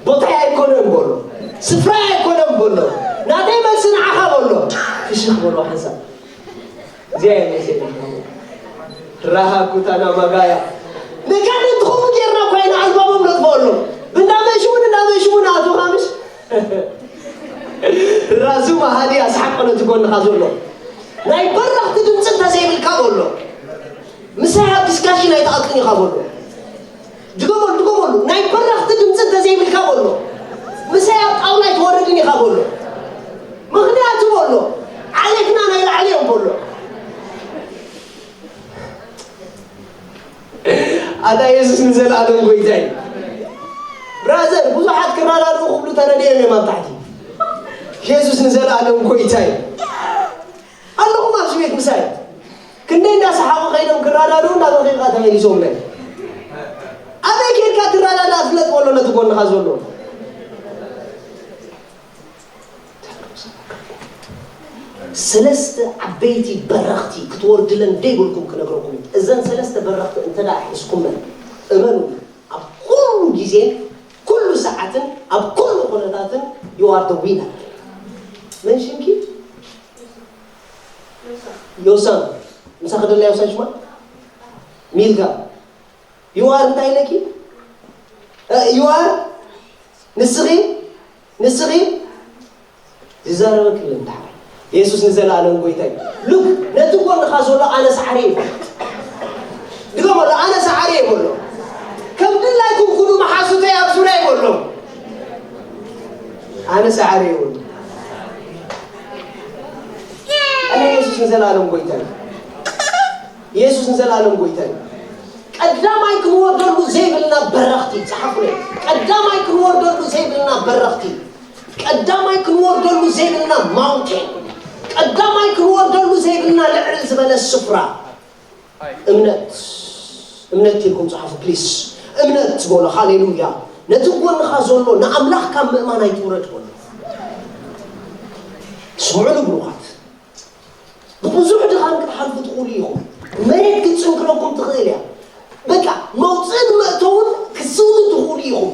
ቦታይ ኣይኮነን በሎ። ስፍራይ ኣይኮነን በሎ። ናተይ መልሲ ንዓኻ በሎ። ፍሽኽ በሎ ሓንሳብ። እዚኣ እያ መልሰይ ናትካ። ራሃ ኩታና ማጋያ። ነጋዶ ትኸውን ጌርና እኮ ኢና ኣልባሞም ነጥፍኦ ኣሎ። እንዳመሽውን እንዳመሽውን ኣቶ ካምሽ። ራዙ ማሃዲ ኣስሓቆ ነቲ ጎንኻ ዘሎ። ናይ በረኽቲ ድምፂ እንተዘይብልካ በሎ። ምሳይ ኣብ ዲስካሽን ኣይትኣቱን ኢኻ በሎ። ድገመሉ፣ ድገመሉ። ናይ በረኽቲ ድምፂ እንተዘይብልካ በሎ። ምሳይ ኣብ ጣውላ ኣይትወርድን ኢኻ በሎ። ምኽንያቱ በሎ፣ ዓሌትና ናይ ላዕሊ እዮም በሎ። ኣታ የሱስ ንዘለኣለም ጎይታ እዩ። ብራዘር፣ ብዙሓት ክረዳድኡ ክብሉ ተረድኦም እዮም ኣብ ታሕቲ። የሱስ ንዘለኣለም ጎይታ እዩ። ኣለኹም ኣብዚ ቤት ምሳይ። ክንደይ እንዳሰሓቑ ከይዶም ክረዳድኡ እንዳበኺልካ ተመሊሶምለይ። ኣበይ ከይድካ ትረዳዳእ ፍለጥ በሎ ነቲ ጎንኻ ዘሎ። ሰለስተ ዓበይቲ በረኽቲ ክትወርድለን ደይብልኩም ክነግረኩም እዩ። እዘን ሰለስተ በረኽቲ እንተ ደኣ ሒዝኩመን፣ እመኑ፣ ኣብ ግዜ ኩሉ ሰዓትን ኣብ ኩሉ ኩነታትን you are the winner። መን ሽምኪ? ዮሳን። ምሳኺ ደላ ዮሳን ሽማ? ሚልካ። You are እንታይ ኢለኪ? You are ንስኺ ንስኺ ዝዛረበኪ የለን። ደሓር የሱስ ንዘለኣለም ጎይታ እዩ። ሉክ ነቲ ጎንኻ ዘሎ ኣነ ሰዓሪ ይፈልጥ። ድገመሉ፣ ኣነ ሰዓሪ ይበሎ። ከም ድላይኩም ኩኑ መሓዙተይ ኣብ ዙርያ ይበሎ። ኣነ ሰዓሪ ይበሎ። ኣነ የሱስ ንዘለኣለም ጎይታ እዩ። የሱስ ንዘለኣለም ጎይታ እዩ። ቀዳማይ ክንወርደሉ ዘይብልና በረኽቲ፣ ጸሓፉለይ። ቀዳማይ ክንወርደሉ ዘይብልና በረኽቲ፣ ቀዳማይ ክንወርደሉ ዘይብልና ማውንቴን፣ ቀዳማይ ክንወርደሉ ዘይብልና ልዕል ዝበለ ስፍራ እምነት። እምነት ኢልኩም ጸሓፉ ፕሊስ። እምነት በሎ። ሃሌሉያ። ነቲ ጎንኻ ዘሎ ንኣምላኽ ካብ ምእማን ኣይትውረድ በሎ። ስምዑ ንብሩኻት። ብብዙሕ ድኻም ክትሓልፉ ትኽእሉ ኢኹም። መሬት ክትጽንክረኩም ትኽእል እያ። በቃ መውፅእን መእተውን ክትስእኑ ትኽእሉ ኢኹም።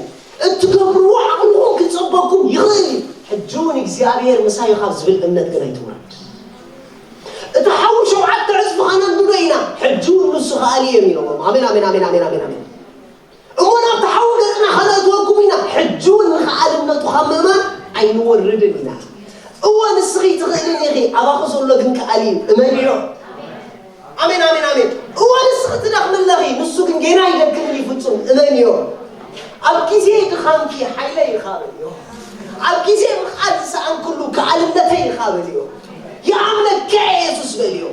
እትገብርዎ ዓቕልኹም ክጸበኩም ይኽእል እዩ። ሕጂ እውን እግዚኣብሔር ምሳይ ካብ ዝብል እምነት ግን ኣይትውረድ። እቲ ሓዊ ሸውዓተ ዕፅፊ ከነንብዶ ኢና። ሕጂ እውን ንሱ ከኣሊ እዮም ኢሎሞም። ኣሜን፣ ኣሜን፣ ኣሜን፣ ኣሜን፣ ኣሜን፣ ኣሜን። እሞ ናብቲ ሓዊ ገጽና ከነእትወኩም ኢና። ሕጂ እውን ንኸኣልነቱ ካብ ምእማን ኣይንወርድን ኢና። እወ ንስኺ ትኽእልን ኢኺ፣ ኣባኺ ዘሎ ግን ከኣሊ እዩ። እመንዮ። ኣሜን፣ ኣሜን፣ ኣሜን። እወ ንስኺ ትደኽሚ ኣለኺ፣ ንሱ ግን ጌና ኣይደክምን እዩ ፍጹም። እመንዮ። ኣብ ግዜ ድኻምኪ ሓይለይ ይኻበልዮ። ኣብ ግዜ ምኽኣል ዝሰኣንኩሉ ከኣልነተይ ይኻበልዮ። ይኣምነካ እየ የሱስ በልዮ።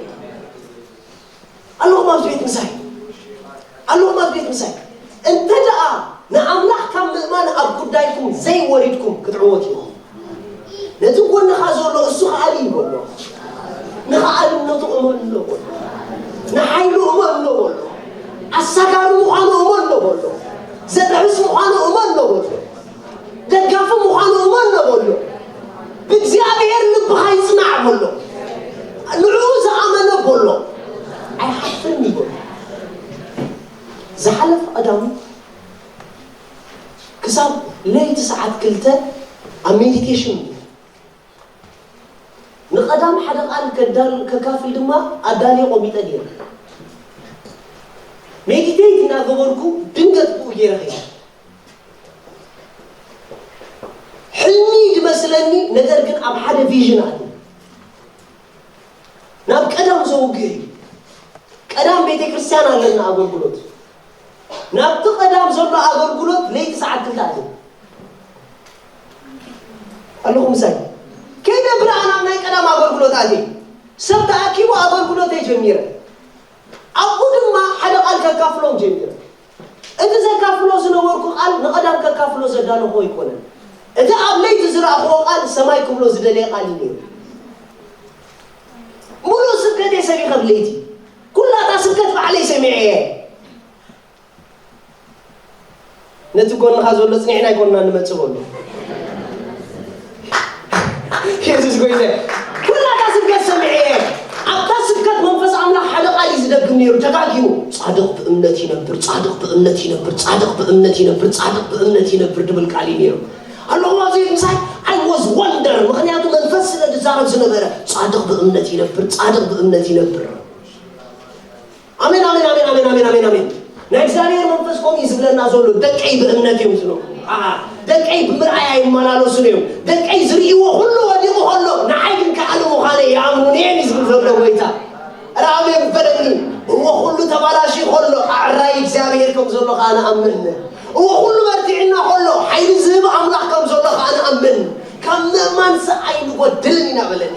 ኣለኹም ኣብዚ ቤት ምሳይ? ኣለኹም ኣብዚ ቤት ምሳይ? እንተ ደኣ ንኣምላኽ ካብ ምእማን ኣብ ጉዳይኩም ዘይወሪድኩም ክትዕወቱ ኢኹም። ነቲ ጎንኻ ዘሎ እሱ ከኣሊ እዩ በሎ። ንኸኣልነቱ እመኖ በሎ። ንሓይሉ እመኖ በሎ። ኣሳጋሪ ምዃኑ እመኖ በሎ። ዘጥሕስ ምዃኑ እመኖ በሎ። ደጋፊ ምዃኑ እመኖ በሎ። ብእግዚኣብሔር ልብኻ ይጽናዕ በሎ። ንዕኡ ዝኣመነ በሎ። ኣይሓፍርን እዩ በሎ። ዝሓለፈ ቀዳም ክሳብ ለይቲ ሰዓት ክልተ ኣብ ሜዲቴሽን እዩ። ንቐዳም ሓደ ቃል ከዳል-፣ ከካፍል ድማ ኣዳልየ ቆሚጠ ነይረ። ሜዲቴት እናገበርኩ ድንገት ብኡ ገይረ ኸይደ። ሕልሚ ድመስለኒ፣ ነገር ግን ኣብ ሓደ ቪዥን ኣትየ። ናብ ቀዳም ዘውግህ እዩ። ቀዳም ቤተ ክርስቲያን ኣለና ኣገልግሎት። ናብቲ ቀዳም ዘሎ ኣገልግሎት ለይቲ ሰዓት ክልተ ኣትየ። ኣለኹም ምሳይ? ከይደ ብርሃን ኣብ ናይ ቀዳም ኣገልግሎት ኣትየ። ሰብ ተኣኪቡ ኣገልግሎተይ ጀሚረ። ኣብኡ ድማ ሓደ ቃል ከካፍሎም ጀሚረ። እቲ ዘካፍሎ ዝነበርኩ ቃል ንቐዳም ከካፍሎ ዘዳለኹ ኣይኮነን። እቲ ኣብ ለይቲ ዝረኣኽዎ ቃል ሰማይ ክብሎ ዝደለየ ቃል እዩ ነይሩ። ሙሉእ ስብከተይ ሰቢኸ ብለይቲ። ኩላታ ስብከት ባዕለይ ሰሚዐ እየ። ነቲ ጎንኻ ዘሎ ጽኒዕና ኣይኮንና ንመጽእ በሎ። የሱስ ጎይታ። ኩላታ ስብከት ሰሚዐ እየ። ኣብታ ስብከት መንፈስ ኣምላኽ ሓደ ቃል እዩ ዝደግም ነይሩ፣ ደጋጊሙ። "ጻድቕ ብእምነት ይነብር፣ ጻድቕ ብእምነት ይነብር፣ ጻድቕ ብእምነት ይነብር፣ ጻድቕ ብእምነት ይነብር" ድብል ቃል እዩ ነይሩ። ኣለኹም ኣብዚ ምሳይ? I was wonder፣ ምኽንያቱ መንፈስ ስለ ዝዛረብ ዝነበረ፣ "ጻድቕ ብእምነት ይነብር፣ ጻድቕ ብእምነት ይነብር።" ኣሜን፣ ኣሜን፣ ኣሜን፣ ኣሜን፣ ኣሜን፣ ኣሜን፣ ኣሜን። ናይ እግዚኣብሔር መንፈስ ከምኡ እዩ ዝብለና ዘሎ፣ ደቀይ ብእምነት እዮም ዝነብሩ። ኣሃ፣ ደቀይ ብምርኣይ ኣይመላለሱን እዮም። ደቀይ ዝርእይዎ ኩሉ ወዲቑ ከሎ፣ ንዓይ ግን ከኣሊ ምዃነይ ይኣምኑን እዮም እዩ ዝብል ዘሎ ጎይታ። ኧረ ኣሜን በለኒ። እዎ ኩሉ ተባላሽዩ ከሎ፣ ኣዕራይ እግዚኣብሔር ከም ዘሎ ከኣ ንኣምን። እዎ ኩሉ መርቲዕና ከሎ፣ ሓይሊ ዝህብ ኣምላኽ ከም ዘሎ ከኣ ንኣምን። ካብ ምእማንስ ኣይንጎድልን ኢና በለኒ።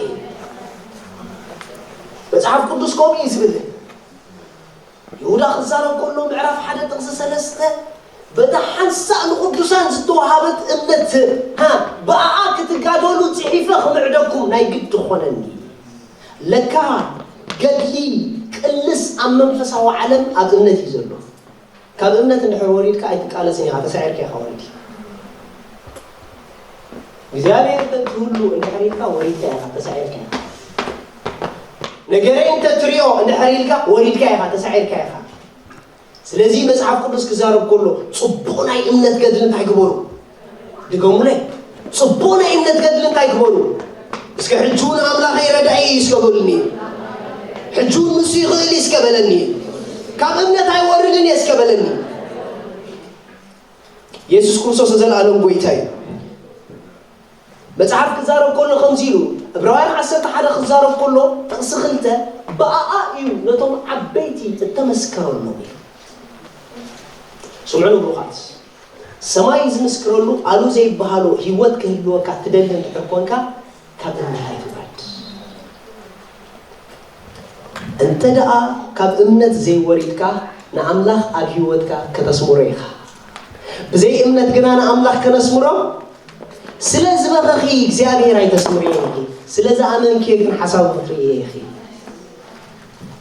መጽሓፍ ቅዱስ ከምኡ እዩ ዝብል። ይሁዳ ክዛረብ ከሎ ምዕራፍ ሓደ ጥቕሲ ሰለስተ፣ በታ ሓንሳእ ንቅዱሳን ዝተወሃበት እምነት፣ ሃ፣ ብኣኣ ክትጋደሉ ጽሒፈ ክምዕደኩም ናይ ግዲ ኾነኒ። ለካ ገድሊ ቅልስ ኣብ መንፈሳዊ ዓለም ኣብ እምነት እዩ ዘሎ። ካብ እምነት እንድሕር ወሪድካ ኣይትቃለስን ኢኻ፣ ተሳዒርካ ኢኻ ወሪድ። እግዚኣብሔር እንተትህሉ እንድሕር ኢልካ ወሪድካ ኢኻ፣ ተሳዒርካ ኢኻ። ነገረይ እንተትሪኦ እንድሕር ኢልካ ወሪድካ ኢኻ፣ ተሳዒርካ ኢኻ። ስለዚ መጽሓፍ ቅዱስ ክዛረብ ከሎ ጽቡቕ ናይ እምነት ገድሊ እንታይ ግበሩ? ድገሙለይ። ጽቡቕ ናይ እምነት ገድሊ እንታይ ግበሩ? እስከ ሕጂ እውን ኣምላኸይ ረዳኢ እዩ እስከ በሉኒ። ሕጂ እውን ንሱ ይኽእል እዩ እስከ በለኒ። ካብ እምነት ኣይወርድን እየ እስከ በለኒ። የሱስ ክርስቶስ ንዘለኣለም ጎይታ እዩ። መጽሓፍ ክዛረብ ከሎ ከምዚ ኢሉ፣ ዕብራውያን ዓሰርተ ሓደ ክዛረብ ከሎ ጥቕሲ ክልተ፣ ብኣኣ እዩ ነቶም ዓበይቲ እተመስከረሎም ኢሉ። ስምዑ ንብሩኻት፣ ሰማይ ዝምስክረሉ ኣሉ ዘይበሃሎ ህይወት ክህልወካ ትደሊ እንድሕር ኮንካ ካብ እምነት ኣይትውረድ። እንተ ደኣ ካብ እምነት ዘይወሪድካ ንኣምላኽ ኣብ ህይወትካ ከተስምሮ ኢኻ። ብዘይ እምነት ግና ንኣምላኽ ከነስምሮ ስለ ዝበኸኺ እግዚኣብሔር ኣይተስምርዮ ኢኺ። ስለ ዝኣመንክዮ ግን ሓሳቡ ክትርእዮ ኢኺ።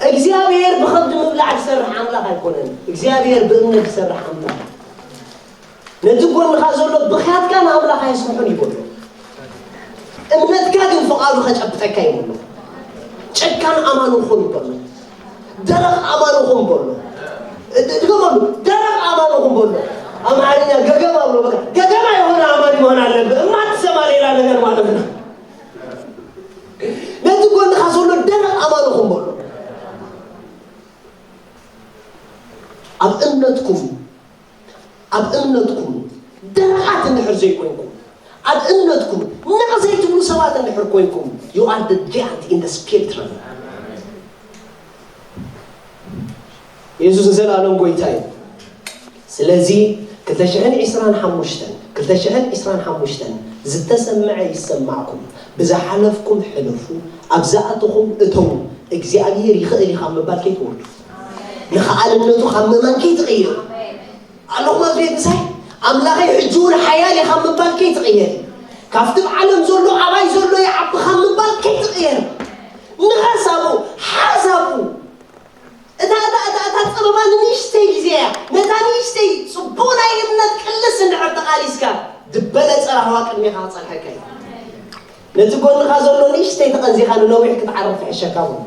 እግዚኣብሔር ብኸብዲ ምብላዕ ዝሰርሕ ኣምላኽ ኣይኮነን። እግዚኣብሔር ብእምነት ዝሰርሕ ኣምላኽ። ነቲ ጎንኻ ዘሎ ብኽያትካ ንኣምላኽ ኣየስምሖን እዩ በሎ። እምነትካ ግን ፍቓዱ ከጨብጠካ እዩ በሎ። ጨካን ኣማኒ ኹን በሎ። ደረቕ ኣማኒ ኹን በሎ። እ-፣ ድገመሉ፣ ደረቕ ኣማኒ ኹን በሎ። ኣምሓርኛ ገገማ ብሎ በቃ፣ ገገማ የሆነ አማኝ መሆን አለብህ። እማትሰማ ሌላ ነገር ማለት ነው። ነቲ ጎንኻ ዘሎ ደረቕ ኣማኒ ኹን በሎ። ኣብ እምነትኩም፣ ኣብ እምነትኩም ደረቓት እንድሕር ዘይኮንኩም፣ ኣብ እምነትኩም ነቕ ዘይትብሉ ሰባት እንድሕር ኮይንኩም፣ you are the giant in the spirit realm። የሱስ ንዘለኣለም ጎይታ እዩ። ስለዚ ክልተ ሽሕን ዕስራን ሓሙሽተን፣ ክልተ ሽሕን ዕስራን ሓሙሽተን ዝተሰምዐ ይሰማዕኩም፣ ብዝሓለፍኩም ሕለፉ፣ ኣብ ዝኣተኹም እተዉ፣ እግዚኣብሔር ይኽእል እዩ ካብ ምባል ከይትወርዱ፣ ንኸኣልነቱ ካብ ምእማን ከይትቕየሩ። ኣለኹም ኣብ ቤት ምሳይ? ኣምላኸይ ሕጂ እውን ሓያል እዩ ካብ ምባል ከይትቕየር፣ ካብቲ ኣብ ዓለም ዘሎ ኣባይ ዘሎ ይዓቢ ካብ ምባል ከይትቕየር፣ ንኸሳቡ ሓሳቡ እታ፣ እታ፣ እታ፣ እታ ጸበባ ንንእሽተይ ግዜ እያ። ነታ ንእሽተይ ጽቡቕ ናይ እምነት ቅልስ እንድሕር ተቓሊስካ፣ ዝበለጸ ራህዋ ቅድሜኻ ክጸንሐካ እዩ። ነቲ ጎንኻ ዘሎ ንእሽተይ ተቐንዚኻ ንነዊሕ ክትዓርፍ ይሕሸካ በሎ።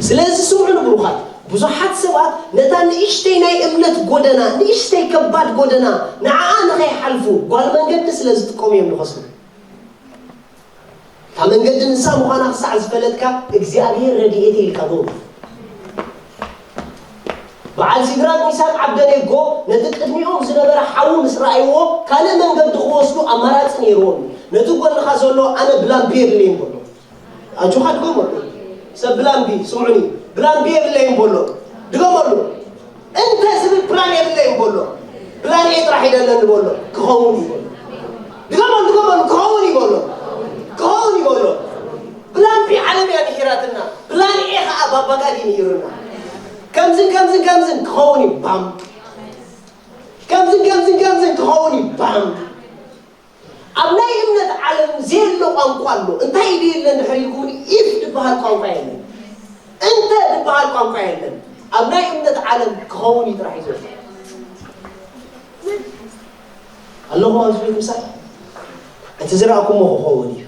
ስለዚ ስምዑ ንብሩኻት፣ ብዙሓት ሰባት ነታ ንእሽተይ ናይ እምነት ጎደና፣ ንእሽተይ ከባድ ጎደና፣ ንዓኣ ንኸይሓልፉ ጓል መንገዲ ስለ ዝጥቀሙ እዮም ዝኸስሩ። እታ መንገዲ ንሳ ምዃና ክሳዕ ዝፈለጥካ፣ እግዚኣብሔር ረድኤተይ ኢልካ ዶ? በዓል ሲድራቅ፣ ሚሳቅ፣ ዓብደኔጎ ነቲ ቅድሚኦም ዝነበረ ሓዊ ምስ ረኣይዎ፣ ካልእ መንገዲ ክወስዱ ኣማራጺ ነይርዎም። ነቲ ጎንኻ ዘሎ ኣነ ብላን ቢ የብለይን በሎ። ኣጆኻ ድገመሉ። ሰብ ብላን ቢ፣ ስምዑኒ፣ ብላን ቢ የብለይን በሎ። ድገመሉ። እንተ ዝብል ፕላን የብለይን በሎ። ፕላን ኤ ጥራሕ ይደለኒ በሎ። ክኸውን እዩ በሎ። ድገመሉ፣ ድገመሉ፣ ክኸውን እዩ በሎ። ክኸውን እዩ በሎ። ፕላን ቢ ዓለም እያ ንሂራትና። ፕላን ኤ ኸዓ ባባጋዲ ንሂሩና። ከምዝን ከምዝን ከምዝን ክኸውን እዩ። ባም። ከምዝን ከምዝን ከምዝን ክኸውን እዩ። ባም። ኣብ ናይ እምነት ዓለም ዘየሎ ቋንቋ ኣሎ። እንታይ ድዩ የለን ድሕር ኢልኩም፣ ኢፍ ዝበሃል ቋንቋ የለን። እንተ ዝበሃል ቋንቋ የለን። ኣብ ናይ እምነት ዓለም ክኸውን እዩ ጥራሕ እዩ ዘሎ። ኣለኹም ኣብዚ ቤት ምሳይ? እቲ ዝረኣኩሞ ክኸውን እዩ።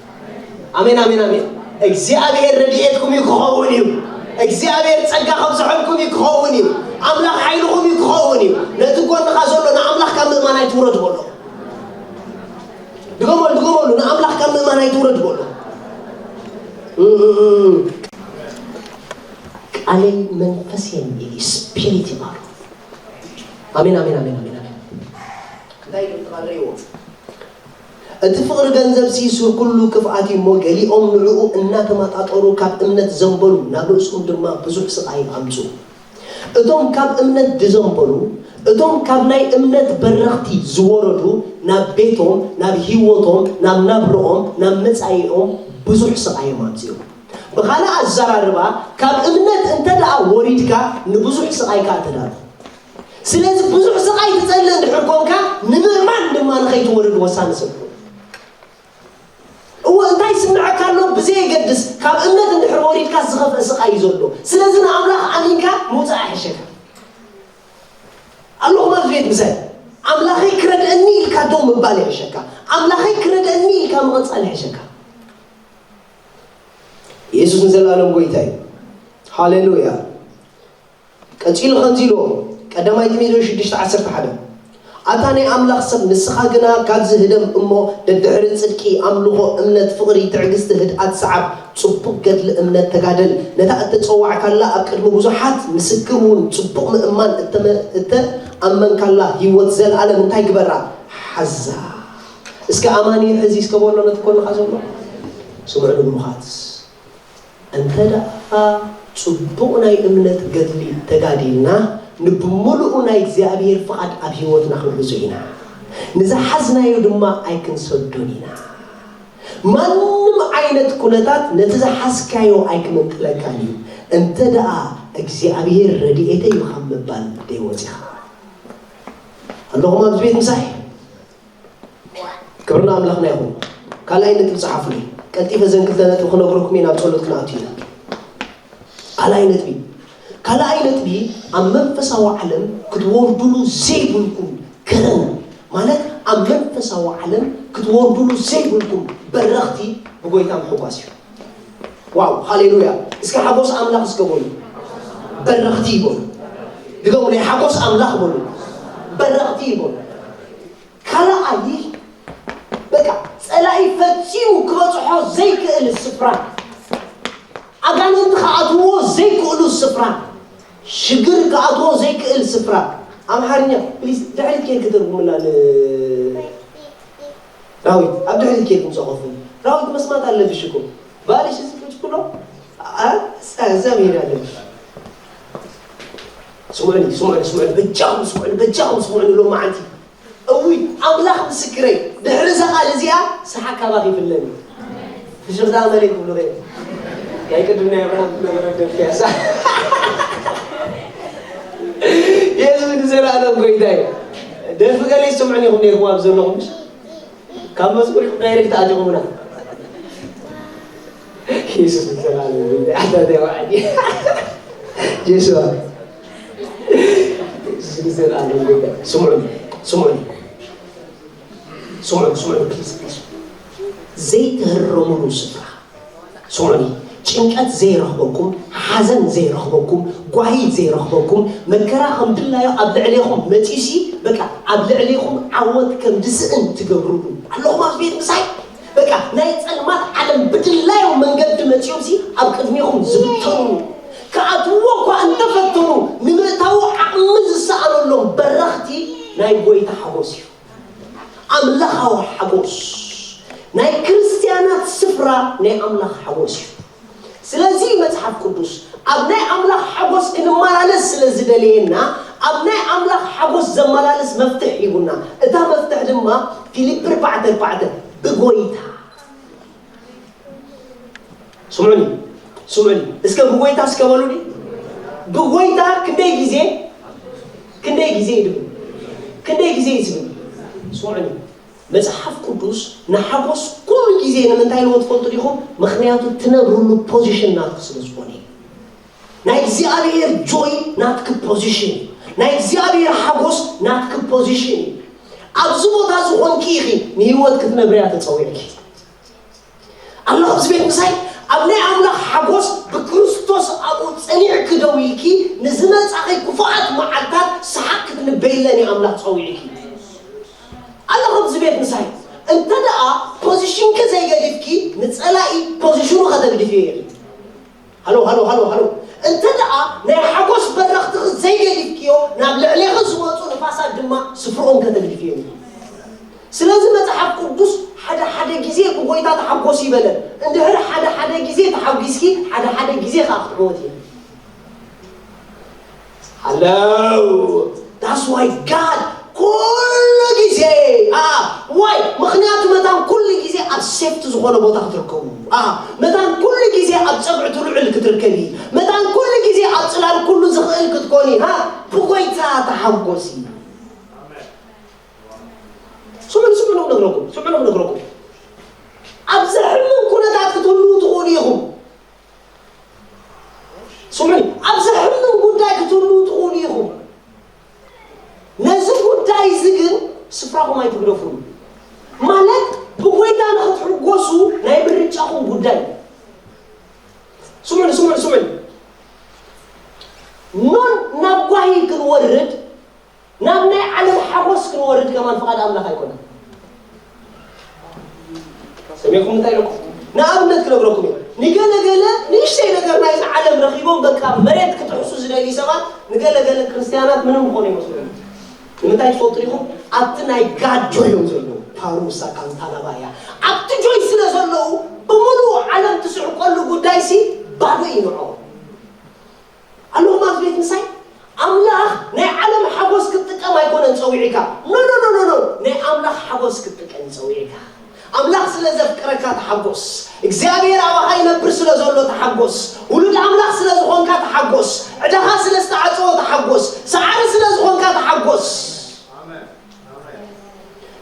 ኣሜን፣ ኣሜን፣ ኣሜን። እግዚኣብሔር ረድኤትኩም እዩ ክኸውን እዩ። እግዚኣብሔር ጸጋ ከብዝሐልኩም እዩ ክኸውን እዩ። ኣምላኽ ሓይልኹም እዩ ክኸውን እዩ። ነቲ ጎንኻ ዘሎ ንኣምላኽ ካብ ምእማን ኣይትውረድ በሎ። ድገመሉ፣ ድገመሉ፣ ንኣምላኽ ካብ ምእማን ኣይትውረድ በሎ። እም፣ እም፣ እም። ቃለይ መንፈስ የሚል ስፒሪት ይባሉ። ኣሜን፣ ኣሜን፣ ኣሜን፣ ኣሜን፣ ኣሜን። እንታይ ኢሉ ትቐርይዎ? እቲ ፍቕሪ ገንዘብ ሲሱር ኩሉ ክፍኣት እዩ እሞ፣ ገሊኦም ንዕኡ እናተመጣጠሩ ካብ እምነት ዘንበሉ፣ ናብ ርእሶም ድማ ብዙሕ ስቓይ ኣምጹ። እቶም ካብ እምነት ዝዘንበሉ፣ እቶም ካብ ናይ እምነት በረኽቲ ዝወረዱ፣ ናብ ቤቶም፣ ናብ ህይወቶም፣ ናብ ናብርኦም፣ ናብ መጻኢኦም ብዙሕ ስቓይ እዮም ኣምጺኦም። ብኻልእ ኣዘራርባ፣ ካብ እምነት እንተ ደኣ ወሪድካ፣ ንብዙሕ ስቓይ ከኣ ተዳሎ። ስለዚ ብዙሕ ስቓይ ትጸልእ እንድሕር ኮንካ፣ ንምእማን ድማ ንኸይትወርድ ወሳኒ ሰብ። እወ፣ እንታይ ይስምዐካ ኣሎ? ብዘየገድስ፣ ካብ እምነት እንድሕር ወሪድካ ዝኸፍአ ስቓይ እዩ ዘሎ። ስለዚ ንኣምላኽ ኣሚንካ ምውጻእ ይሕሸካ። ኣለኹም ኣብዚ ቤት ምሳይ? ኣምላኸይ ክረድአኒ ኢልካ ደው ምባል ይሕሸካ። ኣምላኸይ ክረድአኒ ኢልካ ምቕጻል ይሕሸካ። የሱስ ንዘለኣለም ጎይታ እዩ። ሃሌሉያ። ቀጺሉ ከምዚ ኢልዎ፣ ቀዳማይ ጢሞቴዎስ ሽዱሽተ ዓሰርተ ሓደ፣ ኣታ ናይ ኣምላኽ ሰብ፣ ንስኻ ግና ካብዚ ህደም እሞ፣ ደድሕሪ ጽድቂ፣ ኣምልኾ፣ እምነት፣ ፍቕሪ፣ ትዕግስቲ፣ ህድኣት ሰዓብ፣ ጽቡቕ ገድሊ እምነት ተጋደል። ነታ እተጸዋዕካላ፣ ኣብ ቅድሚ ብዙሓት ምስክር እውን ጽቡቕ ምእማን እተመ-፣ እተኣመንካላ ህይወት ዘለኣለም እንታይ ግበራ? ሓዛ። እስከ ኣማኒ ሕዚ እስከ በሎ ነቲ ኮንኻ ዘሎ። ስምዑ ንብሩኻት። እንተ ደኣ ጽቡቕ ናይ እምነት ገድሊ ተጋዲልና፣ ንብምሉኡ ናይ እግዚኣብሔር ፍቓድ ኣብ ህይወትና ክንሕዞ ኢና። ንዝሓዝናዮ ድማ ኣይክንሰዶን ኢና። ማንም ዓይነት ኩነታት ነቲ ዝሓዝካዮ ኣይክምንጥለካን እዩ። እንተ ደኣ እግዚኣብሔር ረድኤተይ እዩ ካብ ምባል ደይወጺኻ። ኣለኹም ኣብዚ ቤት ምሳይ? ክብሪ ንኣምላኽና ይኹን። ካልኣይ ነጥቢ ጸሓፉለይ። ቀልጢፈ እዘን ክልተ ነጥቢ ክነግረኩም እየ፣ ናብ ጸሎት ክንኣቱ ኢና። ካልኣይ ነጥቢ፣ ካልኣይ ነጥቢ፣ ኣብ መንፈሳዊ ዓለም ክትወርዱሉ ዘይብልኩም ከረን፣ ማለት ኣብ መንፈሳዊ ዓለም ክትወርዱሉ ዘይብልኩም በረኽቲ ብጎይታ ምሕጓስ እዩ። ዋው፣ ሃሌሉያ። እስከ ሓጎስ ኣምላኽ እስከ በሉ። በረኽቲ ይበሉ። ድገሙ፣ ናይ ሓጎስ ኣምላኽ በሉ። በረኽቲ ይበሉ። ካልኣይ፣ በቃ፣ ጸላኢ ፈጺሙ ክበጽሖ ዘይክእል ስፍራ፣ ኣጋንንቲ ክኣትውዎ ዘይክእሉ ስፍራ፣ ሽግር ክኣትዎ ዘይክእል ስፍራ። ኣምሓርኛ ፕሊዝ ድሕሪት ኬድ ክትርጉምላ ን-፣ ራዊት፣ ኣብ ድሕሪት ኬድ ምጸኸፉ። ራዊት መስማት ኣለብሽ እኮ። ባልሽ እዚ ቁጭ ብሎ፣ አ-፣ እዛ መሄድ ኣለብሽ። ስምዑኒ፣ ስምዑኒ፣ ስምዑኒ፣ በጃኹም ስምዑኒ፣ በጃኹም ስምዑኒ፣ ሎማዓንቲ። እውይ፣ ኣምላኽ ምስክረይ፣ ድሕሪ እዛ ቃል እዚኣ፣ ሰሓቅ ካባኺ ይፍለኒ። ፍሽኽታ መለይ ክብሉ ኸይደ። ናይ ቅድም ናይ ኣብርሃም ዝነበረ ደርፊ ያሳ። የሱስ ንዘለኣለም ጎይታ እዩ። ደርፊ ገለ ይስምዑኒ ኢኹም ነይርኩም ኣብ ዘለኹም፣ ምሽ? ካብ መዝሙር ኢኹም ዳይሬክት ኣቲኹምና። የሱስ ንዘለኣለም ጎይታ እዩ። ኣታ እንታይ ወዓል? ጀስዋ። የሱስ ንዘለኣለም ጎይታ እዩ። ስምዑኒ፣ ስምዑኒ። ስምዑኒ፣ ስምዑኒ፣ ፕሊዝ፣ ፕሊዝ። ዘይትህረሙሉ ስፍራ። ስምዑኒ፣ ጭንቀት ዘይረኽበኩም፣ ሓዘን ዘይረኽበኩም፣ ጓሂ ዘይረኽበኩም፣ መከራ ከም ድላዩ ኣብ ልዕሌኹም መጺኡሲ፣ በቃ፣ ኣብ ልዕሌኹም ዓወት ከም ዝስእን ትገብሩሉ ኣለኹም ኣብዚ ቤት ምሳይ። በቃ፣ ናይ ጸልማት ዓለም ብድላዮም መንገዲ መጺኦምሲ ኣብ ቅድሜኹም ዝብተኑ፣ ክኣትውዎ እኳ እንተፈተኑ፣ ንምእታዉ ዓቕሚ ዝሰኣነሎም በረኽቲ ናይ ጐይታ ሓጎስ እዩ። ኣምላኻዊ ሓጎስ፣ ናይ ክርስትያናት ስፍራ ናይ ኣምላኽ ሓጎስ እዩ። ስለዚ መጽሓፍ ቅዱስ ኣብ ናይ ኣምላኽ ሓጎስ ክንመላለስ ስለ ዝደለየና፣ ኣብ ናይ ኣምላኽ ሓጎስ ዘመላልስ መፍትሕ ሂቡና። እታ መፍትሕ ድማ ፊልጵ ኣርባዕተ ኣርባዕተ፣ ብጎይታ። ስምዑኒ፣ ስምዑኒ። እስከ ብጎይታ እስከ በሉኒ። ብጎይታ ክንደይ ግዜ፣ ክንደይ ግዜ ይድግም? ክንደይ ግዜ ይዝግም? ስምዑኒ። መጽሓፍ ቅዱስ ንሓጎስ ኩሉ ግዜ ንምንታይ ኢልዎ ትፈልጡ ዲኹም? ምኽንያቱ ትነብርሉ ፖዚሽን ናትኪ ስለ ዝኾነ እዩ። ናይ እግዚኣብሔር ጆይ ናትኪ ፖዚሽን እዩ። ናይ እግዚኣብሔር ሓጎስ ናትኪ ፖዚሽን እዩ። ኣብዚ ቦታ ዝኾንኪ ኢኺ ንህይወት ክትነብርያ ተጸዊዕኪ። ኣሎ ኣብዚ ቤት ምሳይ ኣብ ናይ ኣምላኽ ሓጎስ ብክርስቶስ ኣብኡ ጸኒዕኪ ደው ኢልኪ ንዝመጻኺ ክፉኣት መዓልታት ሰሓቕ ክትንበይለን እዩ ኣምላኽ ጸዊዕኪ። ኣሎ ኣብዚ ቤት ምሳይ እንተ ደኣ ፖዚሽንኪ ዘይገዲፍኪ ንጸላኢ ፖዚሽኑ ከተግድፍዮ ኢኺ። ሃሎ፣ ሃሎ፣ ሃሎ፣ ሃሎ። እንተ ደኣ ናይ ሓጎስ በረኽትኺ ዘይገዲፍክዮ፣ ናብ ልዕሌኺ ዝመጹ ንፋሳት ድማ ስፍርኦም ከተግድፍዮ ኢኺ። ስለዚ መጽሓፍ ቅዱስ ሓደ ሓደ ግዜ ብጎይታ ተሓጎስ ይበለን። እንድሕር ሓደ ሓደ ግዜ ተሓጒስኪ፣ ሓደ ሓደ ግዜ ከኣ ክትዕወቲ ኢኺ። ሃሎ። That's why God ኩሉ ግዜ፣ አ፣ ዋይ፣ ምኽንያቱ መታን ኩሉ ግዜ ኣብ ሴፍቲ ዝኾነ ቦታ ክትርከቡ። አ፣ መታን ኩሉ ግዜ ኣብ ጸግዒ ትልዑል ክትርከቢ። መታን ኩሉ ግዜ ኣብ ጽላል ኩሉ ዝኽእል ክትኮኒ። ሃ፣ ብጎይታ ተሓጎሲ። ስምዑ፣ ስምዑ፣ ነግረኩም፣ ስምዑ፣ ነግረኩም። ኣብ ዘሕምም ኩነታት ክትህልዉ ትኽእሉ ኢኹም። ስምዑኒ፣ ኣብ ዘሕምም ጉዳይ ክትህልዉ ትኽእሉ ኢኹም። ነዚ ጉዳይ እዚ ግን ስፍራኹም ኣይትግደፍሉ። ማለት ብጎይታ ንኽትሕጎሱ ናይ ምርጫኹም ጉዳይ። ስምዑኒ፣ ስምዑኒ፣ ስምዑኒ። ኖን ናብ ክንወርድ፣ ናብ ናይ ዓለም ሓጎስ ክንወርድ ከማን ፍቓድ ኣምላኽ ኣይኮነን። ሰሚዕኩም እንታይ ኢለኩም? ንኣብነት ክነግረኩም እዩ። ንገለገለ ንእሽተይ ነገር ናይዚ ዓለም ረኺቦም በቃ መሬት ክጥሕሱ ዝደልዩ ሰባት፣ ንገለገለ ክርስትያናት ምንም ዝኾኑ ይመስሉ። ንምንታይ ትፈልጡ ዲኹም? ኣብቲ ናይ ጋድ ጆይ እዮም ዘለዉ። ፓሩሳ ካንታላባያ ኣብቲ ጆይ ስለ ዘለዉ፣ ብምሉእ ዓለም ትስሕቀሉ ጉዳይሲ ባዶ እዩ ንዕኦም። ኣለኹም ኣብዚ ቤት ምሳይ? ኣምላኽ ናይ ዓለም ሓጎስ ክትጥቀም ኣይኮነን ጸዊዕካ። ኖ፣ ኖ፣ ኖ፣ ኖ፣ ኖ። ናይ ኣምላኽ ሓጎስ ክትጥቀም ጸዊዕካ። ኣምላኽ ስለ ዘፍቅረካ ተሓጎስ። እግዚኣብሔር ኣባኻ ይነብር ስለ ዘሎ ተሓጎስ። ውሉድ ኣምላኽ ስለ ዝኾንካ ተሓጎስ። ዕዳኻ ስለ ዝተዓጸወ ተሓጎስ። ሰዓሪ ስለ ዝኾንካ ተሓጎስ።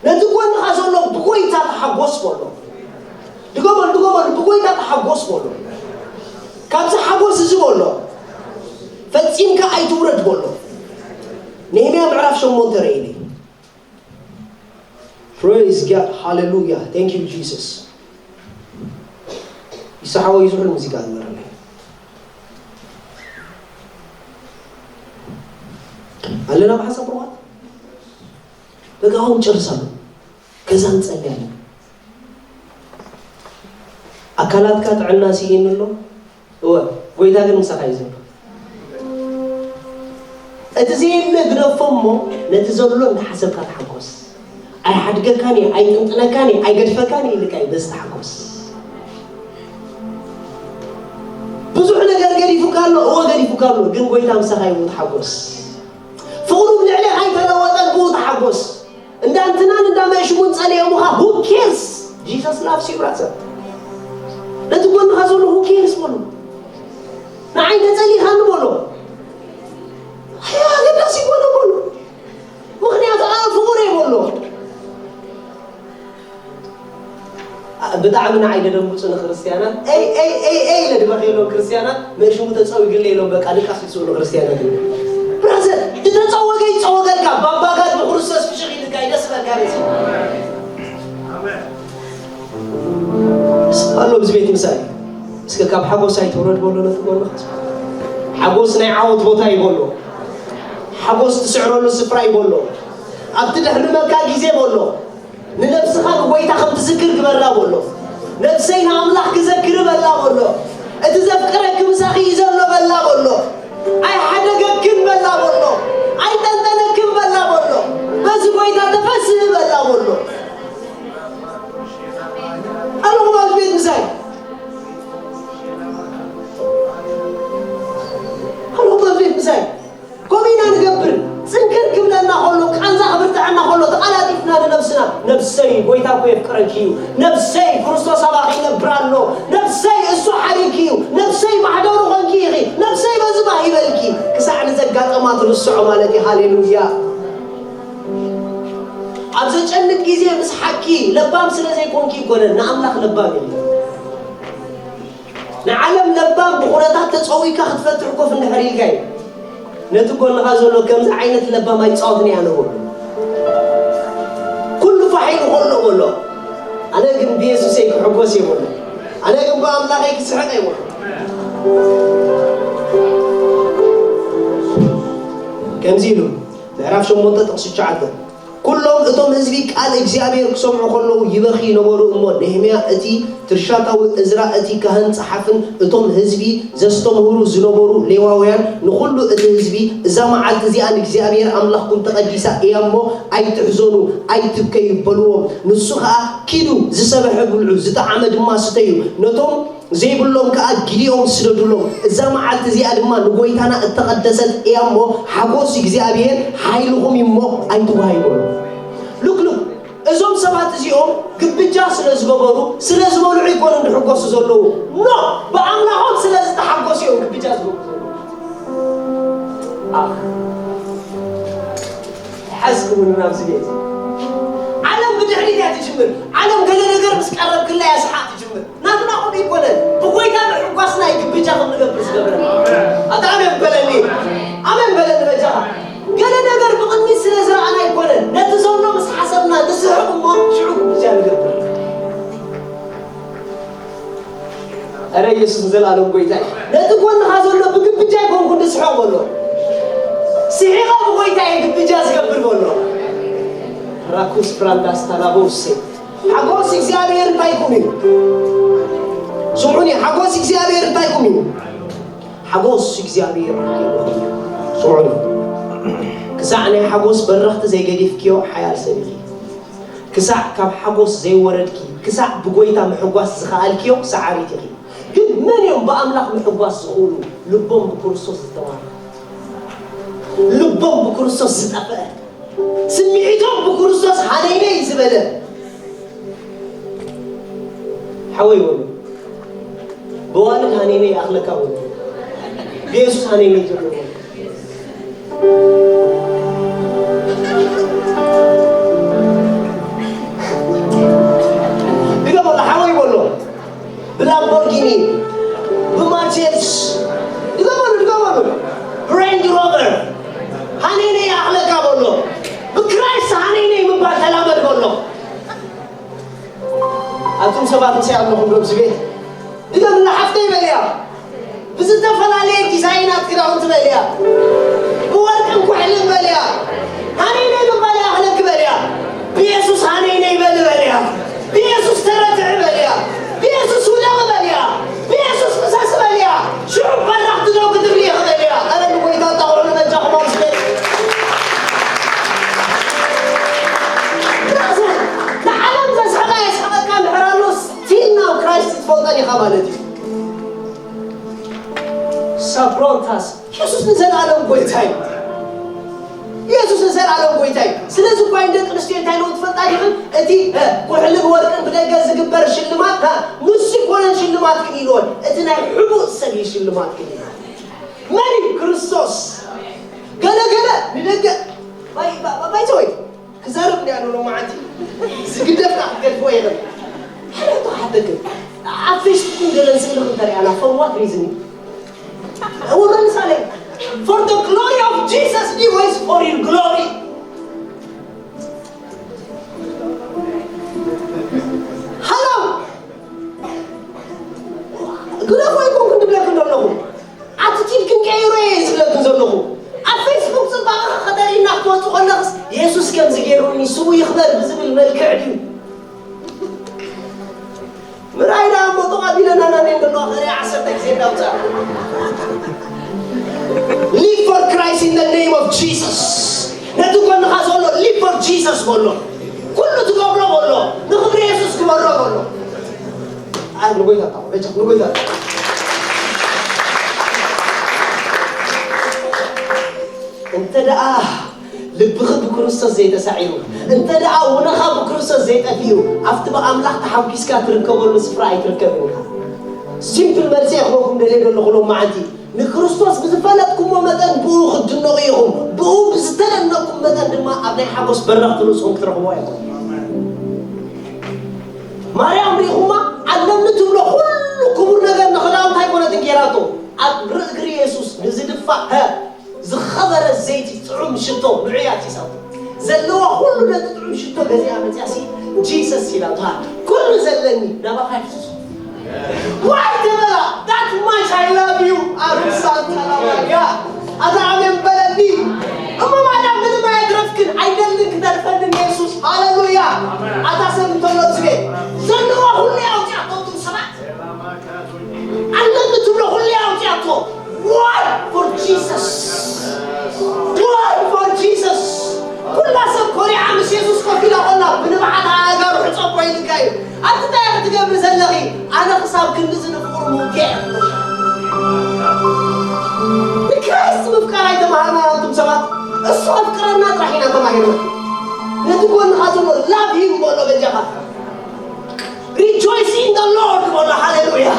ነቲ ጎንኻ ዘሎ ብጎይታ ተሓጎስ በሎ። ድገመሉ፣ ድገመሉ፣ ብጎይታ ተሓጎስ በሎ። ካብዚ ሓጎስ እዚ በሎ። ፈጺምካ ኣይትውረድ በሎ። ነህምያ ምዕራፍ ሸሞንተ ርእይኒ። Praise God. Hallelujah. Thank you, Jesus. ይስሓወይ ዝሑል ሙዚቃ ዝመረለይ ኣለና ብሓሳብ ርዋት በቃ ኣሁን ጨርሳለሁ። ከዛ እንጸልያለን። ኣካላትካ ጥዕና ስኢኑ ኣሎ። እወ፣ ጎይታ ግን ምሳኻ እዩ ዘሎ። እቲ ዘየለ ግደፎ እሞ ነቲ ዘሎ እንዳሓሰብካ ተሓጎስ። ኣይሓድገካን እዩ፣ ኣይጥንጥነካን እዩ፣ ኣይገድፈካን እዩ ኢልካ እዩ በዚ ተሓጎስ። ብዙሕ ነገር ገዲፉካ ኣሎ፣ እወ ገዲፉካ ኣሎ፣ ግን ጎይታ ምሳኻ እዩ፣ ተሓጎስ። ፍቕሩ ብልዕሌኻ ኣይተለወጠን፣ ብኡ ተሓጎስ። እንዳ እንትናን እንዳ መእሽሙን ጸሊኦምኻ፣ who cares? Jesus loves you, brother። ነቲ ጎንኻ ዘሎ who cares በሎ። ንዓይ እንተጸሊኻኒ በሎ። ኣይ ኣገዳሲ ይኮነ በሎ። ምኽንያቱ ኣነ ፍቑር እየ በሎ። ኣ- ብጣዕሚ ንዓይ ደደንጉጹ ንክርስትያናት። ኤይ፣ ኤይ፣ ኤይ፣ ኤይ ኢለ ድበኽየሎም ክርስትያናት፣ መእሽሙ ተጸዊግለ ኢሎም በቃ ድቃስ ይስእሉ ክርስትያናት። ብራዘር፣ ድተጸወገ ይጸወገልካ፣ ባባጋድ ብክርስቶስ ፍሽኽ ኢልካ ይደስበልካ ርእሲ። ኣሎ ብዚ ቤት ምሳሌ። እስከ ካብ ሓጎስ ኣይትውረድ በሎ ነቲ ጎንኻ። ሓጎስ ናይ ዓወት ቦታ እዩ በሎ። ሓጎስ ትስዕረሉ ስፍራ እዩ በሎ። ኣብቲ ደሕምመካ ግዜ በሎ። ንነብስኻ ንጎይታ ከም ትዝክር ግበራ በሎ። ነብሰይ ንኣምላኽ ክዘክር በላ በሎ። እቲ ዘፍቅረኪ ምሳኺ እዩ ዘሎ በላ በሎ። ኣይሓደገክን በላ በሎ። ኣይጠንጠነክን በላ በሎ። በዚ ጎይታ ተፈስህ በላ በሎ። ኣለኹም ኣብዚ ቤት ምሳይ? ኣለኹም ኣብዚ ቤት ምሳይ? ከምኡ ኢና ንገብር። ጽንክር ክብለና ከሎ፣ ቃንዛ ክብርትዐና ከሎ፣ ተቓላጢፍና ንነብስና፣ "ነብሰይ፣ ጎይታ እኮ የፍቅረኪ እዩ። ነብሰይ፣ ክርስቶስ ኣባኺ ይነብር ኣሎ። ነብሰይ፣ እሱ ሓሪኪ እዩ። ነብሰይ፣ ማሕደሩ ኾንኪ ኢኺ። ነብሰይ፣ በዚ ባህ ይበልኪ." ክሳዕ ንዘጋጠማ ትርስዖ ማለት እዩ። ሃሌሉያ። ኣብ ዘጨንቅ ግዜ ምስ ሓቂ ለባም ስለ ዘይኮንኪ ይኮነን፣ ንኣምላኽ ለባም የለን። ንዓለም ለባም ብኹነታት ተጸዊካ ክትፈትሕ ኮፍ እንድሕር ኢልካ እዩ። ነቲ ጎንኻ ዘሎ ከምዚ ዓይነት ለባም ኣይጻወትን እያ ንብሎ። ኩሉ ፋሕ ኢሉ ከሎ በሎ። ኣነ ግን ብየሱሰይ ክሕጎስ እየ በሎ። ኣነ ግን ብኣምላኸይ ክስሕቕ እየ በሎ። ከምዚ ኢሉ ምዕራፍ ሸሞንተ ጥቕሲ ትሽዓተ፣ "ኩሎም እቶም ህዝቢ ቃል እግዚኣብሔር ክሰምዑ ከለዉ ይበኽዩ ነበሩ እሞ፣ ነህምያ እቲ ትርሻታዊ፣ እዝራ እቲ ካህን ጸሓፍን እቶም ህዝቢ ዘስተምህሩ ዝነበሩ ሌዋውያን ንኹሉ እቲ ህዝቢ፣ 'እዛ መዓልቲ እዚኣ ንእግዚኣብሔር ኣምላኽኩም ተቐዲሳ እያ እሞ፣ ኣይትሕዘኑ፣ ኣይትብከዩ' በልዎም። ንሱ ኸኣ፣ 'ኪዱ፣ ዝሰበሐ ብልዑ፣ ዝጠዓመ ድማ ስተዩ፣ ነቶም ዘይብሎም ከኣ ጊዲኦም ስደዱሎም። እዛ መዓልቲ እዚኣ ድማ ንጎይታና እተቐደሰት እያ እሞ፣ ሓጎስ እግዚኣብሔር ሓይልኹም እዩ እሞ ኣይትዋሃዩ' በሉ። ሉክ፣ ሉክ፣ እዞም ሰባት እዚኦም ግብጃ ስለ ዝገበሩ፣ ስለ ዝበልዑ ኣይኮኑን ዝሕጎሱ ዘለዉ። ኖ፣ ብኣምላኾም ስለ ዝተሓጎሱ እዮም ግብጃ ዝገብሩ ዘለዉ። ኣህ። ሓዝክውን ናብዚ ቤት። ዓለም ብድሕሪት እያ ትጅምር። ዓለም ገለ ነገር ምስ ቀረብክላ እያ ስሓቕ ትጅምር። ናትና ኹን ይኮነን። ብጎይታ ምሕጓስና እዩ ግብጃ ከም ንገብር ዝገብረና። ኣታ ኣሜን በለኒ። ኣሜን በለኒ በጃኻ። ገለ ነገር ብቕድሚት ስለ ዝረኣና ይኮነን። ነቲ ዘሎ ምስ ሓሰብና ንስሕቕ እሞ ሽዑ ግብጃ ንገብር። ኣረ ኢየሱስ ንዘለኣለም ጎይታ እዩ። ነቲ ጎንኻ ዘሎ ብግብጃ ኣይኮንኩን ዝስሕቕ በሎ። ሲ ግብጃ ዝገብር በሎ። ራኩስ ፍራንዳስ ታላቦሴ። ሓጎስ እግዚኣብሔር እንታይ ቁም እዩ? ስምዑኒ፣ ሓጎስ እግዚኣብሔር እንታይ ቁም እዩ? ሓጎስ እግዚኣብሔር እንታይ ቁም እዩ? ስምዑኒ፣ ክሳዕ ናይ ሓጎስ በረኽቲ ዘይገዲፍክዮ ሓያል ሰብ ኢኺ። ክሳዕ ካብ ሓጎስ ዘይወረድኪ፣ ክሳዕ ብጎይታ ምሕጓስ ዝኸኣልክዮ ሰዓሪት ኢኺ። ግን መን እዮም ብኣምላኽ ምሕጓስ ዝኽእሉ? ልቦም ብክርስቶስ ዝተዋረደ፣ ልቦም ብክርስቶስ ዝጠፍአ፣ ስምዒቶም ብክርስቶስ ሃነይነይ ዝበለ። ሓወይ በሉ፣ ብዋልድ ሃነይነይ ይኣኽለካ በሉ፣ ብየሱስ ሃነይነይ ጀምር በሉ። ድገመሉ ሓወይ በሎ። ብላምቦርጊኒ፣ ብማርሴድስ፣ ድገመሉ፣ ድገመሉ። ብሬንጅ ሮቨር፣ ሃነይነይ ይኣኽለካ በሎ። ብክራይስት ሃነይነይ ምባል ተላመድ በሎ። ኣቱም ሰባት ምሳይ ኣለኹም ዶ ኣብዚ ቤት? ድገምላ ሓፍተይ በልያ። ብዝተፈላለየ ዲዛይናት ክዳውንቲ በልያ። ብወርቅን ኩሕልን በልያ። ሃነይነይ ምባል ይኣኽለኪ በልያ። ብየሱስ ሃነይነይ በሊ በልያ። ብየሱስ ተረትዒ በልያ። ብየሱስ ውደቒ በልያ። ብየሱስ ፍሰስ በልያ። ሽዑ በራኽቲ ደው ክትብሊ ኢኺ በልያ። ኣረ ንጎይታ ኣጣቕዑ ንበጃኹም ኣብዚ ቤት። ብራዘር፣ ንዓለም ዘስሕቓ የስሕቐካ እንድሕር ኣሎ፣ ስቲል ናው ክራይስት ትፈልጦ ዲኻ ማለት እዩ። ሳፕሮንታስ፣ የሱስ ንዘለኣለም ጎይታ እዩ። የሱስ ንዘለኣለም ጎይታ እዩ። ስለዚ እኳ ንደቂ ኣንስትዮ እንታይ ኢልዎ ትፈልጣ ዲኽን? እቲ፣ እ፣ ኩሕልን ወርቅን ብደገ ዝግበር ሽልማት፣ እ፣ ንሱ ኣይኮነን ሽልማትክን ኢልወን። እቲ ናይ ሕቡእ ሰብ እዩ ሽልማትክን ኢልወን። መን እዩ? ክርስቶስ። ገለ ገለ ንደገ ባይ-፣ ባይ-፣ ባይዘወይ ክዛረብ እንዲ ኣሎ ሎማዓንቲ ዝግደፍካ ክትገድፍዎ የለን። ሓደ ሕቶ ክሓተክን፣ ኣብ ፌስቡክን ገለን ስእልኽን ተሪኣና፣ for what reason? እወ መልሳለይ። For the glory of Jesus ወይስ for your glory? ሃሎ፣ ግደፎ ኣይኮንኩን ድብለክን ዘለኹ። ኣቲቲድክን ቀይሮ እየ ዝብለክን ዘለኹ። ኣብ ፌስቡክ ጽባቐኺ ከተርእይና ክትወጺ ከለኽስ፣ የሱስ ከምዚ ገይሩኒ፣ ስሙ ይኽበር ብዝብል መልክዕ ድዩ? ምርኣይ ደኣ እሞ፣ ጦቕ ኣቢለና ኢና እንሄን ዘለዋ፣ ከርእያ ዓሰርተ ግዜ እንዳውጻእ። Live for Christ in the name of Jesus። ነቲ ጎንኻ ዘሎ፣ Live for Jesus በሎ። ኩሉ ትገብሮ በሎ፣ ንኽብሪ የሱስ ግበሮ በሎ። ኣይ፣ ንጎይታ እታ፣ በጃ፣ ንጎይታ እታ። እንተ ደኣ ልብኺ ብክርስቶስ ዘይተሳዒሩ፣ እንተ ደኣ ውነኻ ብክርስቶስ ዘይጠፊኡ፣ ኣብቲ ብኣምላኽ ተሓጒስካ ትርከበሉ ስፍራ ኣይትርከብን ኢኻ። ሲምፕል መልሲ እየ ክበኩም ደልየ ዘለኹ ሎማዓንቲ። ንክርስቶስ ብዝፈለጥኩሞ መጠን ብኡ ክትድነቑ ኢኹም። ብኡ ብዝተደነቕኩም መጠን ድማ ኣብ ናይ ሓጎስ በረኽቲ ርእስኹም ክትረኽብዎ ኢኹም። ማርያም ርኢኹማ? ኣለኒ ትብሎ ኩሉ ክቡር ነገር ንኽዳውንታ ኣይኮነትን ጌራቶ። ኣብ ርእግሪ የሱስ ንዝድፋእ፣ ሀ፣ ዝኸበረ ዘይቲ ጥዑም ሽቶ ንዑ እያ ቲሳቶ። ዘለዋ ኩሉ ነቲ ጥዑም ሽቶ ገዚኣ መጺኣሲ ጂሰስ ኢላቶ። ሃ፣ ኩሉ ዘለኒ ናባኻ ይፍስስ። ዋይ ተበላ፣ that much I love you። ኣሩሳን ተላባያ። ኣታ ኣሜን በለኒ። እሞ ማርያም ምንም ኣየትረፍክን፣ ኣይደልን ክተርፈልን የሱስ። ሃሌሉያ። ኣታ ሰብ እንተሎ ዝቤ ዘለዋ ኩሉ ኣውፅኣቶ እቶም ሰባት። ኣለኒ ትብሎ ኩሉ ኣውፅኣቶ። Why? For Jesus። Why? For Jesus። ኩላ ሰብ ኮሪዓ ምስ የሱስ ኮፍ ኢላ ቆላ ብንብዓት ኣእጋሩ ሕፀቦ ኢልካ እዩ። ኣቲ እንታይ ኢኺ ትገብሪ ዘለኺ? ኣነ ክሳብ ክንድዚ ንፍቕሩ ምውግዕ እየ። ንክራይስት ምፍቃር ኣይተማሃርናን ኣንቱም ሰባት። እሱ ኣፍቅረና ጥራሕ ኢና ተማሂርና። ነቲ ጎንኻ ዘሎ ላቭ ሂም በሎ በጃኻ። Rejoice in the Lord በሎ። ሃሌሉያ።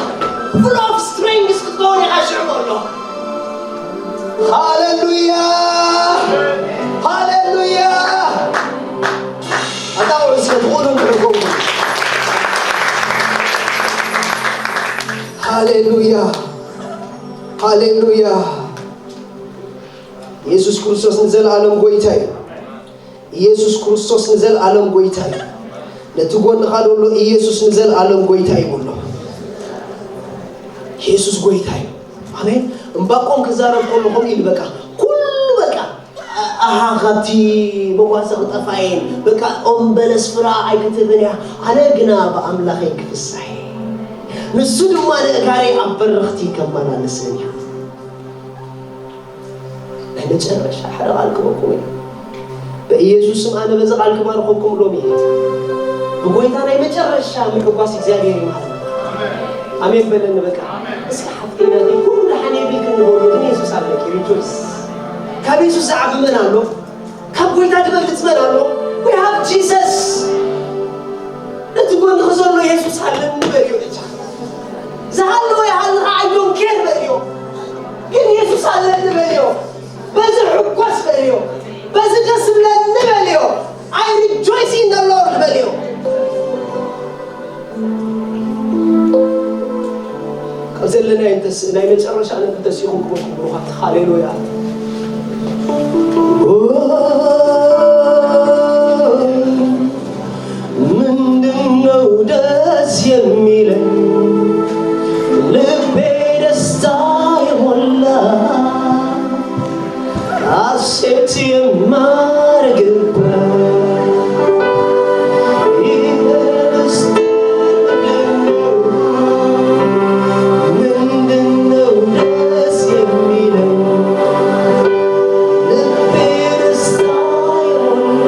Full of strength ክትከውን ኢኻ ሽዑ በሎ። ሃሌሉያ፣ ሃሌሉያ። ኣታ ውዕል ስለ ትኾኑ ንዕቆም። ሃሌሉያ፣ ሃሌሉያ። ኢየሱስ ክርስቶስ ንዘለኣለም ጎይታ እዩ። ኢየሱስ ክርስቶስ ንዘለኣለም ጎይታ እዩ። ነቲ ጎንኻ ዘሎ ኢየሱስ ንዘለኣለም ጎይታ እዩ በሎ። ኢየሱስ ጎይታ እዩ። ኣሜን። እምባቆም ክዛረብ ከሎ ከምኡ ኢሉ በቃ ኩሉ በቃ ኣሃ ካብቲ መጓሰ ክጠፋ እየን፣ በቃ ኦም በለስ ፍረ ኣይክትህብን እያ፣ ኣነ ግና ብኣምላኸይ ክፍሳሕ እየ፣ ንሱ ድማ ንእጋረይ ኣብ በረኽቲ ከመላልሰን እዩ። ናይ መጨረሻ ሓደ ቃል ክበኩም እየ። በኢየሱስ ስም ኣነ በዚ ቃል ክባርኸኩም ሎሚ እየ። ብጎይታ ናይ መጨረሻ ምሕጓስ እግዚኣብሔር ይመሃር። ኣሜን በለኒ በቃ። እስኪ ሓፍተይ ናተይ ኩሉ ደሓን የብልክን ንበሉ፣ ግን የሱስ ኣለኪ። ሪጆይስ። ካብ የሱስ ዝዓቢ መን ኣሎ? ካብ ጎይታ ዝበልጽ መን ኣሎ? We have Jesus። ነቲ ጎንኺ ዘሎ የሱስ ኣለኒ በልዮ። ዝሃለወ ይሃልኻ፣ I don't care በልዮ። ግን የሱስ ኣለኒ በልዮ። በዚ ሕጎስ በልዮ። በዚ ደስ ብለኒ በልዮ። I rejoice in the Lord በልዮ። ካብ ዘለናዮ እንተስ-፣ ናይ መጨረሻ ነጥቢ ተሲኹም ክበልኩም ብሩኻት። ሃሌሉያ። ኦ፣ ምንድነው ደስ የሚለኝ? ልቤ ደስታ የሞላ ሐሴት የማረግበት ይበልስ ምንድነው ደስ የሚለኝ? ልቤ ደስታ የሞላ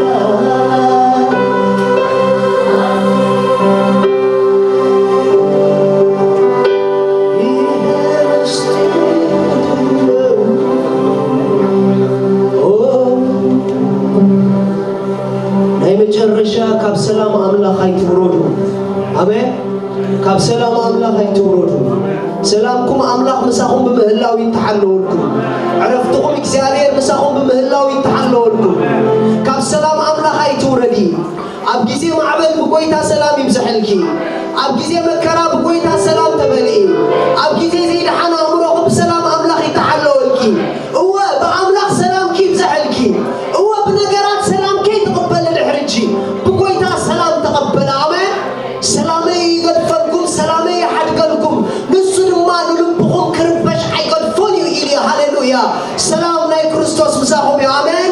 ናይ መጨረሻ ካብ ሰላም ኣምላኽ ኣይትውረዱ። ኣሜን። ካብ ሰላም ኣምላኽ ኣይትውረዱ። ሰላምኩም ኣምላኽ ምሳኹም ብምህላው ይተሓለወልኩም። ዕረፍትኹም እግዚኣብሔር ምሳኹም ብምህላው ይተሓለወልኩም። ካብ ሰላም ኣምላኽ ኣይትውረዲ። ኣብ ግዜ ማዕበል ብጎይታ ሰላም ይብዝሐልኪ። ኣብ ግዜ መከራ ብጎይታ ሰላም ተመልኢ። ኣብ ግዜ ዘይደሓን ኣእምሮኺ ብሰላም ኣምላኽ ይተሓለወልኪ። እወ፣ ብኣምላኽ ሰላምኪ ይብዝሐልኪ። እወ፣ ብነገራት ሰላም ከይትቕበሊ ድሕሪ ሕጂ ብጎይታ ሰላም ተቐበላ። ኣሜን። ሰላመይ ይገድፈልኩም፣ ሰላመይ ይሓድገልኩም፣ ንሱ ድማ ንልብኹም ክርበሽ ኣይገድፎን እዩ ኢሉ እዩ። ሃሌሉያ። ሰላም ናይ ክርስቶስ ምሳኹም እዩ። ኣሜን።